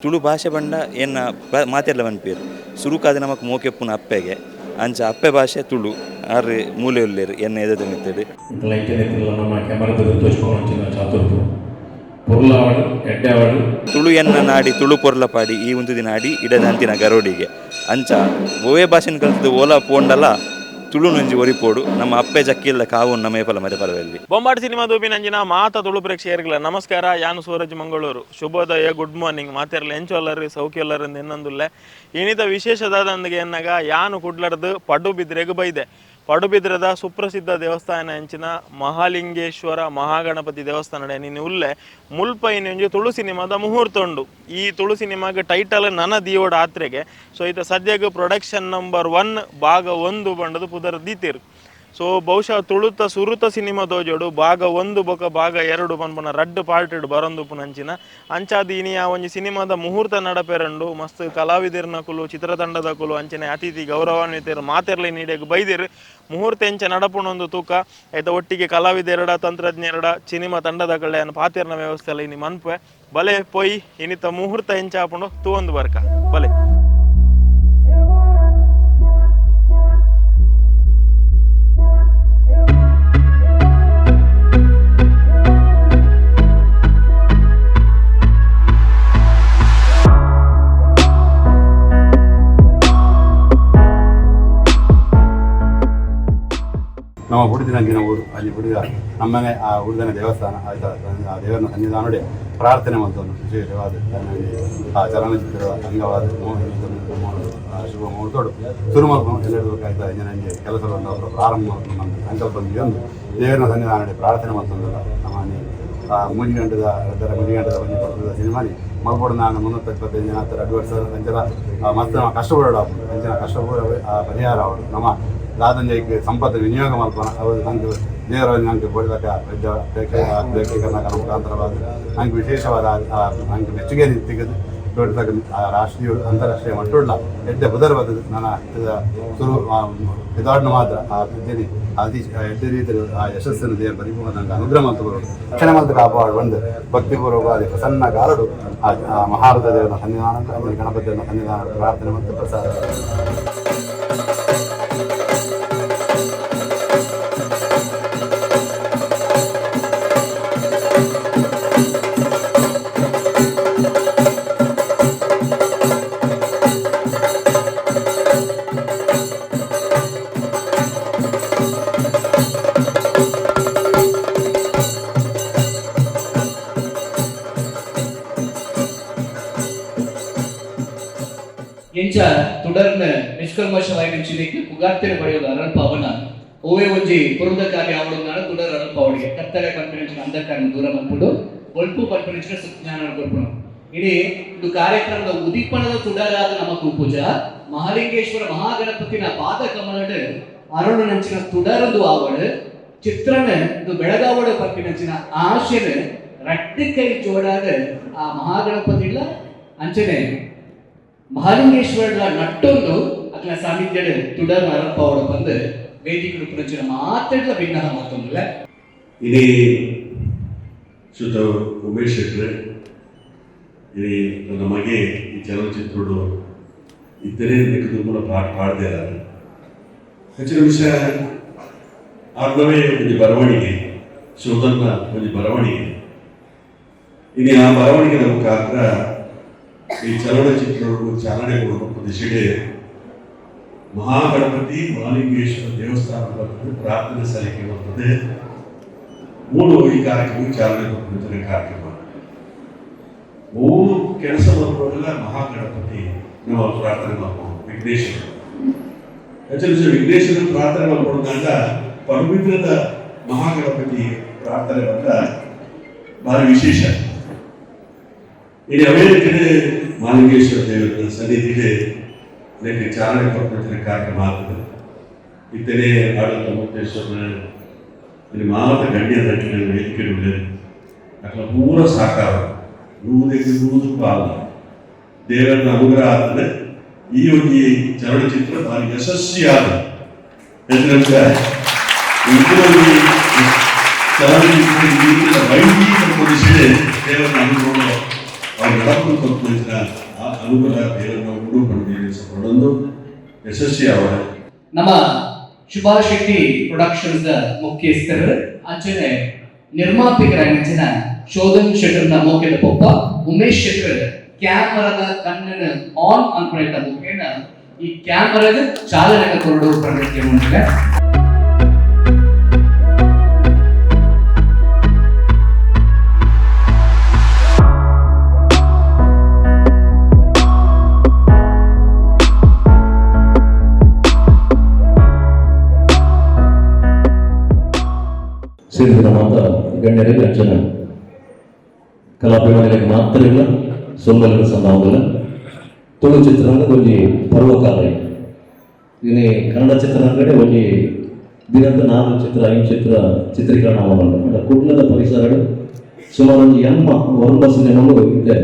ತುಳು ಭಾಷೆ ಪಂಡ ಎನ್ನ ಮಾತೆರ್ಲ ಪನ್ಪೆರ್ ಸುರುಕಾದ್ ನಮಕ್ ಮೋಕೆಪ್ಪುನ ಅಪ್ಪೆಗೆ ಅಂಚ ಅಪ್ಪೆ ಭಾಷೆ ತುಳು ಆರ್ ಮೂಲೆ ಉಲ್ಲೆರ್ ಎನ್ನ ಎದೆದ ಮಿತ್ತುಡು. ನಮ್ಮ ಕ್ಯಾಮರಾದ ತೋಚ್ಕೊಂಡು ಚಾತುರ್ಪು ಪೊರ್ಲಾವಡು ಎಡ್ಡೆವಾಡು. ತುಳು ಎನ್ನ ನಾಡಿ ತುಳು ಪೊರ್ಲಪಾಡಿ ಈ ಉಂತುದಿ ನಾಡಿ ಇಡದಂತಿನ ಗರೋಡಿಗೆ. ಅಂಚ ಒವ್ವೇ ಭಾಷೆನ್ ಕಲ್ತುದು ಓಲ ಪೋಂಡಲ ತುಳುನೊಂಜಿ ಒರಿಪೋಡು, ನಮ್ಮ ಅಪ್ಪೆ ಜಕ್ಕಿಲ್ಲ ಕಾವು ನಮ್ಮ ಏಪಲ ಮರೆಪರವೆಲ್ಲಿ. ಬೊಂಬಾಟ್ ಸಿನಿಮಾ ದೂಪಿನಂಜಿನ ಮಾತ ತುಳು ಪ್ರೇಕ್ಷಕರಿಗಳ ನಮಸ್ಕಾರ. ಯಾನು ಸೂರಜ್ ಮಂಗಳೂರು. ಶುಭೋದಯ, ಗುಡ್ ಮಾರ್ನಿಂಗ್. ಮಾತೆರ್ಲ ಎಂಚೊಲ್ಲರು, ಸೌಖ್ಯೊಲ್ಲರು ಎನ್ನೊಂದುಲ್ಲೆ. ಇನಿತ ವಿಶೇಷದಾದಂದಿಗೆ ಎನ್ನಗ ಯಾನು ಕುಡ್ಲರ್ದು ಪಡುಬಿದ್ರೆಗ್ ಬೈದೆ. ಪಡುಬಿದ್ರದ ಸುಪ್ರಸಿದ್ಧ ದೇವಸ್ಥಾನ ಎಂಚಿನ ಮಹಾಲಿಂಗೇಶ್ವರ ಮಹಾಗಣಪತಿ ದೇವಸ್ಥಾನ ನೀನು ಉಲ್ಲೆ. ಮುಲ್ಪ ಇನ್ನೊಂಜಿ ತುಳು ಸಿನಿಮಾದ ಮುಹೂರ್ತ ಉಂಡು. ಈ ತುಳು ಸಿನಿಮಾಗೆ ಟೈಟಲ್ ನನ ದಿಯೋಡ್ ಆತ್ರೆಗೆ. ಸೊ ಇತ ಸದ್ಯಗ್ ಪ್ರೊಡಕ್ಷನ್ ನಂಬರ್ 1 ಭಾಗ 1 ಬಂಡದು ಪುದರ್ ದೀತಿರು. ಸೊ ಬಹುಶಃ ತುಳುತ ಸುರುತ ಸಿನಿಮಾ ತೋಜೋಡು ಭಾಗ 1 ಬೊಕ ಭಾಗ 2 ಪನ್ಪುನ ರಡ್ಡ್ ಪಾರ್ಟ್ ಬರೊಂದು ಪುನಂಚಿನ. ಅಂಚಾದ್ ಇನಿ ಆ ಒಂಜಿ ಸಿನಿಮಾದ ಮುಹೂರ್ತ ನಡಪೆರಂಡು. ಮಸ್ತ್ ಕಲಾವಿದರ್ನಕುಲು, ಚಿತ್ರತಂಡದಕುಲು, ಅಂಚನೆ ಅತಿಥಿ ಗೌರವಾನ್ವಿತರು ಮಾತೆರ್ಲ ನೀಡೆಗ್ ಬೈದೆರ್. ಮುಹೂರ್ತ ಎಂಚ ನಡಪುನೊಂದು ತೂಕ ಐತ ಒಟ್ಟಿಗೆ ಕಲಾವಿದೆರಡ, ತಂತ್ರಜ್ಞೆರಡ, ಸಿನಿಮಾ ತಂಡದಕುಲೆ ಪಾತೆರ್ನ ವ್ಯವಸ್ಥೆ ಎಲ್ಲ ಇನಿ ಮನ್ಪೆ. ಬಲೆ ಪೋಯಿ ಇನಿತ ಮುಹೂರ್ತ ಎಂಚ ಆಪುಂಡು ತೂವೊಂದು ಬರ್ಕ ಬಲೆ. ನಮ್ಮ ಬುಡಿದಿನಂಚಿನ ಊರು ಅಲ್ಲಿ ಬುಡಿದ ನಮ್ಮನೆ ಆ ಉಳಿದನ ದೇವಸ್ಥಾನ ಆಯ್ತಾ, ಆ ದೇವರನ ಸನ್ನಿಧಾನಡೆ ಪ್ರಾರ್ಥನೆ ಮಂತೊಂದು ವಿಶೇಷವಾದ ಆ ಚಲನಚಿತ್ರದ ಅಂಗವಾದ ಆ ಶುಭ ಮುಹೂರ್ತೋಡು ಶುರು ಮಲ್ಪನು ಎಲ್ಲರಿಗೂ ಆಯ್ತಾ. ಇಂಜಿನಂಜೆ ಕೆಲಸ ಅವರ ಪ್ರಾರಂಭ ಮಲ್ಪನು ಸಂಕಲ್ಪ ಒಂದು ದೇವರನ ಸನ್ನಿಧಾನಡೆ ಪ್ರಾರ್ಥನೆ ಮಂತೊಂದಲ್ಲ. ನಮ್ಮನೆ ಆ ಮೂಜಿ ಗಂಟೆದ ರಡ್ಡರ ಮೂಜಿ ಗಂಟೆದ ಒಂಜಿ ಪರ್ತದ ಸಿನಿಮಾನಿ ಮಲ್ಪೊಡು. ನಾನು 325 ಜನ 2 ವರ್ಷ ಅಂಚಲ ಮಸ್ತ್ ನಮ್ಮ ಕಷ್ಟಪಡೋಡು ಆಪುಂಡು. ಅಂಚಿನ ಕಷ್ಟ ಪೂರ ಆ ಪರಿಹಾರ ಆವಡು. ನಮ್ಮ ದಾದಂಜೈಕ್ ಸಂಪತ್ತು ವಿನಿಯೋಗ ಮಲ್ಪನ ಅವು ನಂಗೆ ದೇವರ ನಂಗೆ ಕೊಡತಕ್ಕ ಪ್ರೇಕ್ಷಕರ ಮುಖಾಂತರವಾದ ನಂಗೆ ವಿಶೇಷವಾದ ನಂಗೆ ಮೆಚ್ಚುಗೆ ತಿಕ್ಕದು ದೊಡ್ಡತಕ್ಕ ರಾಷ್ಟ್ರೀಯ ಅಂತಾರಾಷ್ಟ್ರೀಯ ಮಟ್ಟುಡ್ಲ ಎಡ್ಡೆ ಬುದರ್ ಬರ್ತದೆ. ನನ್ನ ಸುರು ಇದಾಡ್ನ ಮಾತ್ರ ಆ ವಿದ್ಯೆ ಅತಿ ಎಡ್ಡೆ ರೀತಿಯಲ್ಲಿ ಆ ಯಶಸ್ಸನ್ನು ದೇವರು ಪರಿಪೂರ್ಣ ನಂಗೆ ಅನುಗ್ರಹ ಮಂತು ಬರೋದು, ರಕ್ಷಣೆ ಮಂತು ಕಾಪಾಡು ಒಂದು ಭಕ್ತಿಪೂರ್ವಕವಾದ ಪ್ರಸನ್ನ ಕಾಲಡು ಆ ಆ ಮಹಾರಥ ದೇವರ ಸನ್ನಿಧಾನ, ಆಮೇಲೆ ಗಣಪತಿ ದೇವರ ಸನ್ನಿಧಾನ ಪ್ರಾರ್ಥನೆ ಮತ್ತು ಪ್ರಸಾದ. ಎಂಚ ತುಡರ್ನ ನಿಷ್ಕಲ್ಮಶವಾಯಿನಂಚಿನೆಕ್ ಪುಗಾರ್ತೆನೆ ಪಡೆಯೋದು ಅರಳ್ಪಾವನ ಓವೇ ಒಂಜಿ ಪುರುದ ಕಾರ್ಯ ಆವಡುನಾಡ ತುಡರ್ ಅರಳ್ಪಾವಡಿಗೆ ಕತ್ತಲೆ ಪನ್ಪಿನಂಚಿನ ಅಂಧಕಾರನ ದೂರ ಮಲ್ಪುಡು, ಬೊಲ್ಪು ಪನ್ಪಿನಂಚಿನ ಸುಜ್ಞಾನ ಕೊರ್ಪುನು. ಇಡೀ ಇದು ಕಾರ್ಯಕ್ರಮದ ಉದೀಪನದ ತುಡರಾದ ನಮ್ಮ ಪೂಜಾ ಮಹಾಲಿಂಗೇಶ್ವರ ಮಹಾಗಣಪತಿನ ಪಾದ ಕಮಲಡ್ ಅರುಣನಂಚಿನ ತುಡರದು ಆವಡು ಚಿತ್ರಣ ಇದು ಬೆಳಗಾವಡು ಪನ್ಪಿನಂಚಿನ ಆಶೆನ ರಡ್ಡು ಕೈ ಜೋಡಾದ ಆ ಮಹಾಗಣಪತಿಲ ಅಂಚನೆ ಮಹಾಲಿಂಗೇಶ್ವರನ ನಟ್ಟೊಂದು ಅಕ್ಲ ಸಾನ್ನಿಧ್ಯಡ್ ತುಡರ್ ಅರಪಾವಡ ಬಂದು ವೇದಿಕೆ ಪುನಂಚಿನ ಮಾತೆಡ್ಲ ಭಿನ್ನ ಮಾತೊಂದುಲ್ಲ. ಇನಿ ಶ್ರೀಯುತ ಉಮೇಶ್ ಶೆಟ್ರೆ ಇನಿ ನನ್ನ ಮಗೆ ಈ ಚಲನಚಿತ್ರೋಡು ಇತ್ತನೇ ದುಂಬುನ ಪಾಠ ಪಾಡ್ದೇರ. ಹೆಚ್ಚಿನ ವಿಷಯ ಆರ್ನವೇ ಒಂಜಿ ಬರವಣಿಗೆ, ಶೋಧನ್ನ ಒಂಜಿ ಬರವಣಿಗೆ. ಇನಿ ಆ ಬರವಣಿಗೆ ಮುಖಾಂತರ ಈ ಚಲನಚಿತ್ರಗಳು ಚಾಲನೆ ಕೊಡುವ ದಿಶೆಗೆ ಮಹಾಗಣಪತಿ ಮಹಾಲಿಂಗೇಶ್ವರ ದೇವಸ್ಥಾನ ಬರ್ತದೆ, ಪ್ರಾರ್ಥನೆ ಸಲ್ಲಿಕೆ ಬರ್ತದೆ. ಮೂರು ಈ ಕಾರ್ಯಕ್ರಮಕ್ಕೆ ಚಾಲನೆ ಕೊಟ್ಟಿರ್ತಾರೆ. ಕಾರ್ಯಕ್ರಮ ಮೂರು ಕೆಲಸ ಮಾಡುವಾಗೆಲ್ಲ ಮಹಾಗಣಪತಿ ನಾವು ಪ್ರಾರ್ಥನೆ ಮಾಡ್ಬೋದು. ವಿಘ್ನೇಶ್ವರ ಹೆಚ್ಚಿನ ವಿಷಯ ವಿಘ್ನೇಶ್ವರ ಪ್ರಾರ್ಥನೆ ಮಾಡ್ಕೊಂಡಾಗ ಪವಿತ್ರದ ಮಹಾಗಣಪತಿ ಪ್ರಾರ್ಥನೆ ಬಂದ ಭಾರಿ ವಿಶೇಷ. ಇಲ್ಲಿ ಅಮೇರಿಕಡೆ ಮಹಾಲಿಂಗೇಶ್ವರ ದೇವರ ಸನ್ನಿಧಿಗೆ ಇದಕ್ಕೆ ಚಾಲನೆ ಕೊಟ್ಟಿದ್ದ ಕಾರ್ಯಕ್ರಮ ಆಗ್ತದೆ. ಇತ್ತನೇ ಆಡಳಿತ ಮುಕ್ತೇಶ್ವರನ ಇಲ್ಲಿ ಮಾತ ಗಣ್ಯ ದಕ್ಷಿಣ ವೇದಿಕೆ ಅక్కడ ಪೂರ ಸಾಕಾರ ನೂರಕ್ಕೆ ನೂರು ಪಾಲ ದೇವರ ಅನುಗ್ರಹ ಆಗ್ತದೆ. ಈ ಒಂದು ಚಲನಚಿತ್ರ ಭಾರಿ ಯಶಸ್ವಿಯಾದ ಯಾಕಂದ್ರೆ ಒಂದು ಚಲನಚಿತ್ರ ಈ ವೈದಿಕ ಪೊಲೀಸೇ ದೇವರ ಅನುಗ್ರಹ. ಅವು ನಡಪು ಕೊರ್ಪಿನ ಆ ಅನುಕೂಲ ಬೇರನ್ನು ಉಂಡು ಪಂಡಿ ಪಡೊಂದು ಯಶಸ್ವಿ ಆವಡೆ. ನಮ್ಮ ಸುಭಾಷ್ ಶೆಟ್ಟಿ ಪ್ರೊಡಕ್ಷನ್ಸ್ ಮುಖ್ಯಸ್ಥರು ಅಂಚನೆ ನಿರ್ಮಾಪಕರಾಗಿನ ಶೋಧನ್ ಶೆಟ್ಟರ್ನ ಮೋಕೆದ ಪೊಪ್ಪ ಉಮೇಶ್ ಶೆಟ್ಟರ್ ಕ್ಯಾಮರಾದ ಕಣ್ಣನ್ನು ಆನ್ ಅನ್ಕೊಂಡಿದ್ದ ಮುಖೇನ ಈ ಕ್ಯಾಮರಾದ ಚಾಲನೆ ಕೊರಡು ಪ್ರಗತಿಯ ಮೂಲಕ. ಸೇರಿದ ಮಾತ ಗಣ್ಯರಿಗೆ, ಅಂಚನ ಕಲಾಭಿಮಾನಿಗಳಿಗೆ ಮಾತ್ರ ಇಲ್ಲ, ಸೊಲ್ಲಲು ಸಂಭಾವಲ್ಲ. ತುಳು ಚಿತ್ರರಂಗ ಒಂಜಿ ಪರ್ವಕಾಲ. ಇನಿ ಕನ್ನಡ ಚಿತ್ರರಂಗಡೆ ಒಂಜಿ ದಿನದ ನಾಲ್ಕು ಚಿತ್ರ, ಐದು ಚಿತ್ರ ಚಿತ್ರೀಕರಣ ಆವಲ್ಲ. ಕುಡ್ಲದ ಪರಿಸರಗಳು ಸುಮಾರು ಒಂಜಿ ಎಮ್ಮ ಒರ್ಂಬ ಸಿನಿಮಾಗಳು ಇತ್ತೆ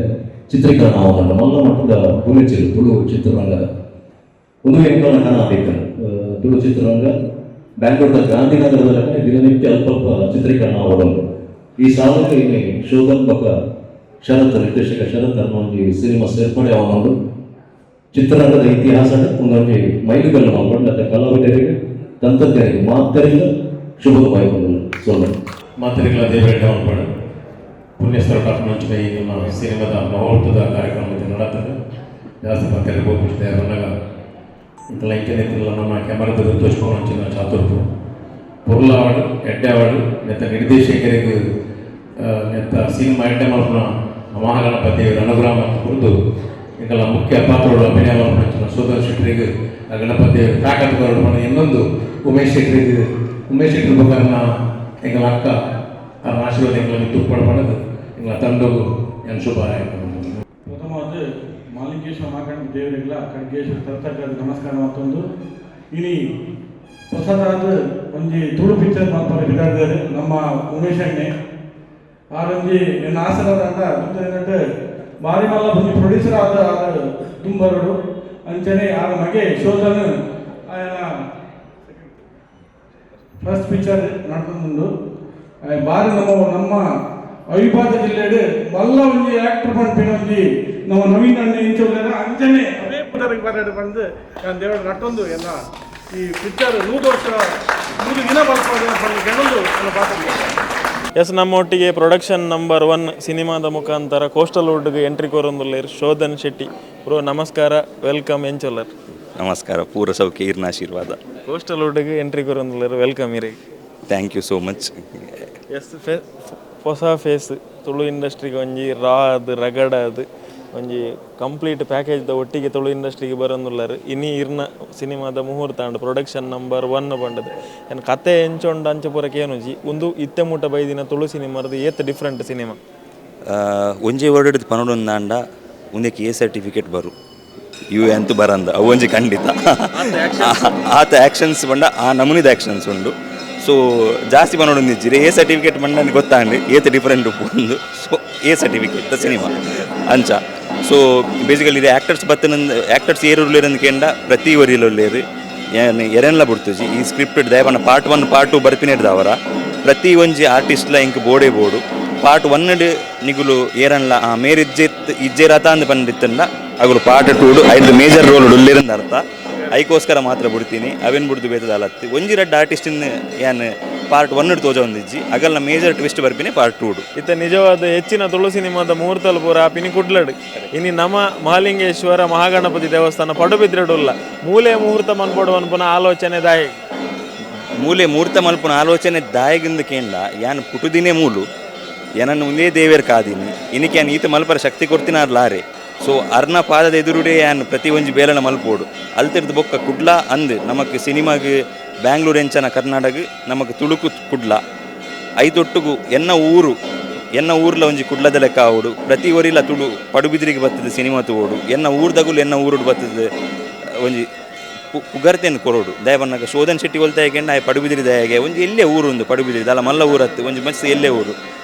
ಚಿತ್ರೀಕರಣ ಆವಲ್ಲ. ಮಲ್ಲ ಮಟ್ಟದ ಬುಲೆಚಿಲ್ ತುಳು ಚಿತ್ರರಂಗದ ಒಂದು ಎಂಕಲ್ನ ಕನ ಆದಿತ್ತು. ತುಳು ಚಿತ್ರರಂಗ ಬ್ಯಾಂಗ್ಳೂರ್ದ ಗಾಂಧಿನಗರದಲ್ಲಿ ದಿನನಿತ್ಯ ಅಲ್ಪ ಅಲ್ಪ ಚಿತ್ರೀಕರಣ ಆವಡಲು. ಈ ಸಾಲಕ್ಕೆ ಇಲ್ಲಿ ಶೋಧನ್ ಬಕ ಶರತ್, ನಿರ್ದೇಶಕ ಶರತ್ ಅನ್ನೋ ಒಂಜಿ ಸಿನಿಮಾ ಸೇರ್ಪಡೆ ಅವನೊಂದು ಚಿತ್ರರಂಗದ ಇತಿಹಾಸ ಒಂದೊಂಜಿ ಮೈಲುಗಲ್ಲು ಮಾಡ್ಕೊಂಡು ಮತ್ತೆ ಕಲಾವಿದರಿಗೆ, ತಂತ್ರಜ್ಞರಿಗೆ ಮಾತರಿಂದ ಶುಭ ಬಾಯಿಕೊಂಡು ಸೋಲ. ಮಾತರಿಗಳ ದೇವರ ಮಲ್ಪಡು. ಪುಣ್ಯಸ್ಥಳ ಡಾಕ್ಟರ್ ಈ ನಮ್ಮ ಸಿನಿಮಾದ ಮುಹೂರ್ತದ ಕಾರ್ಯಕ್ರಮ ನಡತದೆ. ಜಾಸ್ತಿ ಭಕ್ತರಿಗೆ ಹೋಗ್ಬಿಡ್ತೆ ಬಂದಾಗ ಇಂತೆಲ್ಲ ಇಂಚನೆ ನಮ್ಮ ಕ್ಯಾಮರಾದ ತೋಚ್ಕೊಂಡು ಅಂಚಿನ ಚಾತುರ್ಪು ಪೊರ್ಲಾವಡು, ಎಡ್ಡೆ ಅವಾಡು. ನೆತ್ತ ನಿರ್ದೇಶಕರಿಗೆ, ನೆತ್ತ ಸಿನಿಮಾ ಎಡ್ಡೆ ಮಲ್ಪುನ ಮಹಾಗಣಪತಿ ಅನುಗ್ರಹ ಕುರಿತು, ಇಂಕೆಲ್ಲ ಮುಖ್ಯ ಪಾತ್ರಗಳು ಅಭಿನಯ ಮಲ್ಪುನ ಸುಧರ್ ಶೆಟ್ಟರಿಗೆ ಆ ಗಣಪತಿ ತಾಕತ್ತು ಕೊರಡು. ಇನ್ನೊಂದು ಉಮೇಶ್ ಶೆಟ್ಟರಿಗೆ, ಉಮೇಶ್ ಶೆಟ್ಟರ್ ಬೊಕ್ಕನ ಎಂಕಲ ಅಕ್ಕ, ಆ ಆಶೀರ್ವಾದ ಎಂಕಲ ತುಪ್ಪಳ ಪಡೆದು ಎಂಕಲ ತಂಡಗು ಏನು ಶುಭ. ಪ್ರಥಮವಾದ ಮಾಲಿಂಗೇಶ್ವರ ಮಹಾಗಣಪತಿ ದೇವರಿಗೆಲ್ಲ ಖಡ್ಗೇಶ್ವರ ತರ್ತಕ್ಕಂಥ ನಮಸ್ಕಾರ. ಮತ್ತೊಂದು ಇನಿ ಹೊಸದಾದ ಒಂಜಿ ತುಳು ಪಿಕ್ಚರ್ ಮಲ್ಪರೆ ಬಿದಾಡಿದ್ದಾರೆ ನಮ್ಮ ಉಮೇಶ್ ಅಣ್ಣೆ. ಆರೊಂಜಿ ಎನ್ನ ಆಸನದಂಡ ಏನಂటే ಬಾರಿ ಮಲ್ಲ ಒಂಜಿ ಪ್ರೊಡ್ಯೂಸರ್ ಆದ ಆರ್ ದುಂಬರುಡು. ಅಂಚನೆ ಆರ ಮಗೆ ಶೋಧನ್ ಆಯನ ಫಸ್ಟ್ ಪಿಕ್ಚರ್ ನಡ್ತೊಂದುಂಡು. ಬಾರಿ ನಮ್ಮ ನಮ್ಮ ಅವಿಭಾಜ್ಯ ಜಿಲ್ಲೆಡ್ ಮಲ್ಲ ಒಂಜಿ ಆಕ್ಟರ್ ಪನ್ಪಿನ ಒಂಜಿ ನಮ್ಮ ನವೀನ್ ಅಣ್ಣೆ ಇಂಚ ಉಲ್ಲೆರ್. ಅಂಚನೆ ಅವೇ ಪುದರಿಗೆ ಬರಡ್ ಪಂದ್ ಯಾನ್ ದೇವರ ನಟ್ಟೊಂದು ಎಲ್ಲ ಈ ಪಿಕ್ಚರ್ 100 ವರ್ಷ, 100 ದಿನ ಬರ್ಬೋದು ಪಂದ್ ಕೆನೊಂದು ನನ್ನ ಪಾತ್ರ. ಎಸ್, ನಮ್ಮ ಒಟ್ಟಿಗೆ ಪ್ರೊಡಕ್ಷನ್ ನಂಬರ್ 1 ಸಿನಿಮಾದ ಮುಖಾಂತರ ಕೋಸ್ಟಲ್ ವುಡ್ಗೆ ಎಂಟ್ರಿ ಕೊರೊಂದುಲ್ಲೆರ್ ಶೋಧನ್ ಶೆಟ್ಟಿ ಬ್ರೋ. ನಮಸ್ಕಾರ, welcome. ಎಂಚೊಲ್ಲರ್? ನಮಸ್ಕಾರ, ಪೂರ ಸೌಖ್ಯ, ಈರ್ನ ಆಶೀರ್ವಾದ. ಕೋಸ್ಟಲ್ ವುಡ್ಗೆ ಎಂಟ್ರಿ ಕೊರೊಂದುಲ್ಲೆರ್, welcome ಇರೆಗ್. Thank you so much. S, ಹೊಸ ಫೇಸ್ ತುಳು ಇಂಡಸ್ಟ್ರಿಗೆ, ಒಂಜಿ ರಾ ಅದು ರಗಡ ಅದು ಒಂಜಿ ಕಂಪ್ಲೀಟ್ ಪ್ಯಾಕೇಜ್ದ ಒಟ್ಟಿಗೆ ತುಳು ಇಂಡಸ್ಟ್ರಿಗೆ ಬರೋಂದುಲ್ಲರ್. ಇನಿ ಇರ್ನ ಸಿನಿಮಾದ ಮುಹೂರ್ತ and production number 1 ಪಂಡದು ಏನ್ ಕತೆ ಎಂಚೊಂಡು ಅಂಚ ಪೂರ ಕೇನುಜಿ. ಒಂದು ಇತ್ತೆ ಮೂಟ ಬೈದಿನ ತುಳು ಸಿನಿಮಾರ್ದು ಏತ್ ಡಿಫ್ರೆಂಟ್ ಸಿನಿಮಾ? ಒಂಜಿ ವರ್ಡ್ ಪನೊಡೊಂದಾಂಡ ಉಂದಕ್ಕೆ ಎ ಸರ್ಟಿಫಿಕೇಟ್ ಬರು, ಯು ಅಂತೂ ಬರಂದ. ಅವು ಒಂಜಿ ಖಂಡಿತ. ಆತ ಆ್ಯಕ್ಷನ್ಸ್ ಬಂಡ ಆ ನಮೂನಿದ ಆ್ಯಕ್ಷನ್ಸ್ ಉಂಡು. ಸೊ ಜಾಸ್ತಿ ಪನೊಡೊಂದಿಜ್ಜಿರಿ. ಎ ಸರ್ಟಿಫಿಕೇಟ್ ಬಂಡ ಗೊತ್ತಾಂಡ್ ಏತ್ ಡಿಫರೆಂಟ್ ಉಪ್ಪು ಒಂದು. So A certificate the cinema ಅಂಚ. ಸೊ ಬೇಸಿಕಲಿ ಇದು ಆ್ಯಕ್ಟರ್ಸ್ ಬತ್ತನ, ಆ್ಯಕ್ಟರ್ಸ್ ಏರುಲ್ಲೇರಂದು ಕೇಂಡ ಪ್ರತಿ ಒರಿಲುಲ್ಲೇರು ಎರೆನ್ಲ ಬುಡ್ತುಜಿ. ಈ ಸ್ಕ್ರಿಪ್ಟ್ ದಯಪನ ಪಾರ್ಟ್ 1, ಪಾರ್ಟ್ 2 ಬರ್ಪಿನೆಡ್ದಾವರ ಪ್ರತಿ ಒಂಜಿ ಆರ್ಟಿಸ್ಟ್ಲ ಇಂಕ್ ಬೋಡೆ ಬೋಡು. ಪಾರ್ಟ್ 1 ನಿಗುಲು ಏರನ್ಲ ಆ ಮೇರ್ ಇಜ್ಜೆತ್ ಇಜ್ಜೆರಾತ ಅಂದ್ ಪಂಡಿತ್ತಂಡ ಅಗುಲು ಪಾರ್ಟ್ 2 ಐದು ಮೇಜರ್ ರೋಲ್ ಉಲ್ಲೇರಂದ ಅರ್ಥ. ಐಕೋಸ್ಕರ ಮಾತ್ರ ಬಿಡ್ತೀನಿ, ಅವೇನು ಬಿಡ್ದು ಬೇತದಾಲತ್ತಿ. ಒಂಜಿ ರಡ್ಡ್ ಆರ್ಟಿಸ್ಟಿನ್ ಯಾನ್ ಪಾರ್ಟ್ 1 ತೋಜ ಒಂದಿಜ್ಜಿ. ಅಗಲ್ನ ಮೇಜರ್ ಟ್ವಿಸ್ಟ್ ಬರ್ಪಿನಿ ಪಾರ್ಟ್ 2. ಇತ್ತ ನಿಜವಾದ ಹೆಚ್ಚಿನ ತುಳು ಸಿನಿಮಾದ ಮುಹೂರ್ತಲ್ ಪೂರ ಪಿನಿ ಕುಡ್ಲಡ್. ಇನಿ ನಮ ಮಹಾಲಿಂಗೇಶ್ವರ ಮಹಾಗಣಪತಿ ದೇವಸ್ಥಾನ ಪಡುಬಿದ್ರೆಡುಲ್ಲ. ಮೂಲೆ ಮುಹೂರ್ತ ಮನ್ಪೊಡು ಅನ್ಪುನ ಆಲೋಚನೆ ದಾಯಿ? ಮೂಲೆ ಮುಹೂರ್ತ ಮಲ್ಪುನ ಆಲೋಚನೆ ದಾಯಗಿಂದ ಕೇಂಡ, ಯಾನ್ ಪುಟುದಿನೇ ಮೂಲು, ಏನನ್ನು ಒಂದೇ ದೇವೇರ್ ಕಾದಿನಿ. ಇನಿಕೆ ಯಾನ್ ಈತ ಮಲ್ಪರ ಶಕ್ತಿ ಕೊಡ್ತೀನ ಲಾರೆ. ಸೊ ಅರ್ನ ಪಾದದ ಎದುರುಡೆ ಯಾನ್ ಪ್ರತಿ ಒಂಜಿ ಬೇಲನ ಮಲ್ಪೋಡು. ಅಲ್ತಿರ್ದು ಬೊಕ್ಕ ಕುಡ್ಲ ಅಂದ್ ನಮಕ್ ಸಿನಿಮಾಗ್ ಬ್ಯಾಂಗ್ಳೂರ್ ಎಂಚನ ಕರ್ನಾಟಕ, ನಮಕ್ ತುಳುಕು ಕುಡ್ಲ. ಐತೊಟ್ಟುಗು ಎನ್ನ ಊರು, ಎನ್ನ ಊರ್ಲ ಒಂಜಿ ಕುಡ್ಲದ ಲೆಕ್ಕ ಆವೊಡು. ಪ್ರತಿ ಒರಿಲ ತುಳು ಪಡುಬಿದ್ರಿಗೆ ಬರ್ತದೆ ಸಿನಿಮಾ ತೂವೊಡು. ಎನ್ನ ಊರ್ದಗುಲು ಎನ್ನ ಊರುಡು ಬರ್ತದೆ ಒಂಜಿ ಪುಗರ್ತೆನ್ ಕೊರೊಡು. ದಯಬನ್ನಗ ಶೋಧನ್ ಶೆಟ್ಟಿ ಒಲ್ತಾಯಗೆಂಡ ಆಯ್ ಪಡುಬಿದಿರಿ ದಯಗೆ ಒಂಜಿ ಎಲ್ಲೇ ಊರು ಉಂದು ಪಡುಬಿದಿರಿ ದಲ ಮಲ್ಲ ಊರತ್ತು ಒಂಜಿ ಮಸ್ತ್ ಎಲ್ಲೇ ಊರು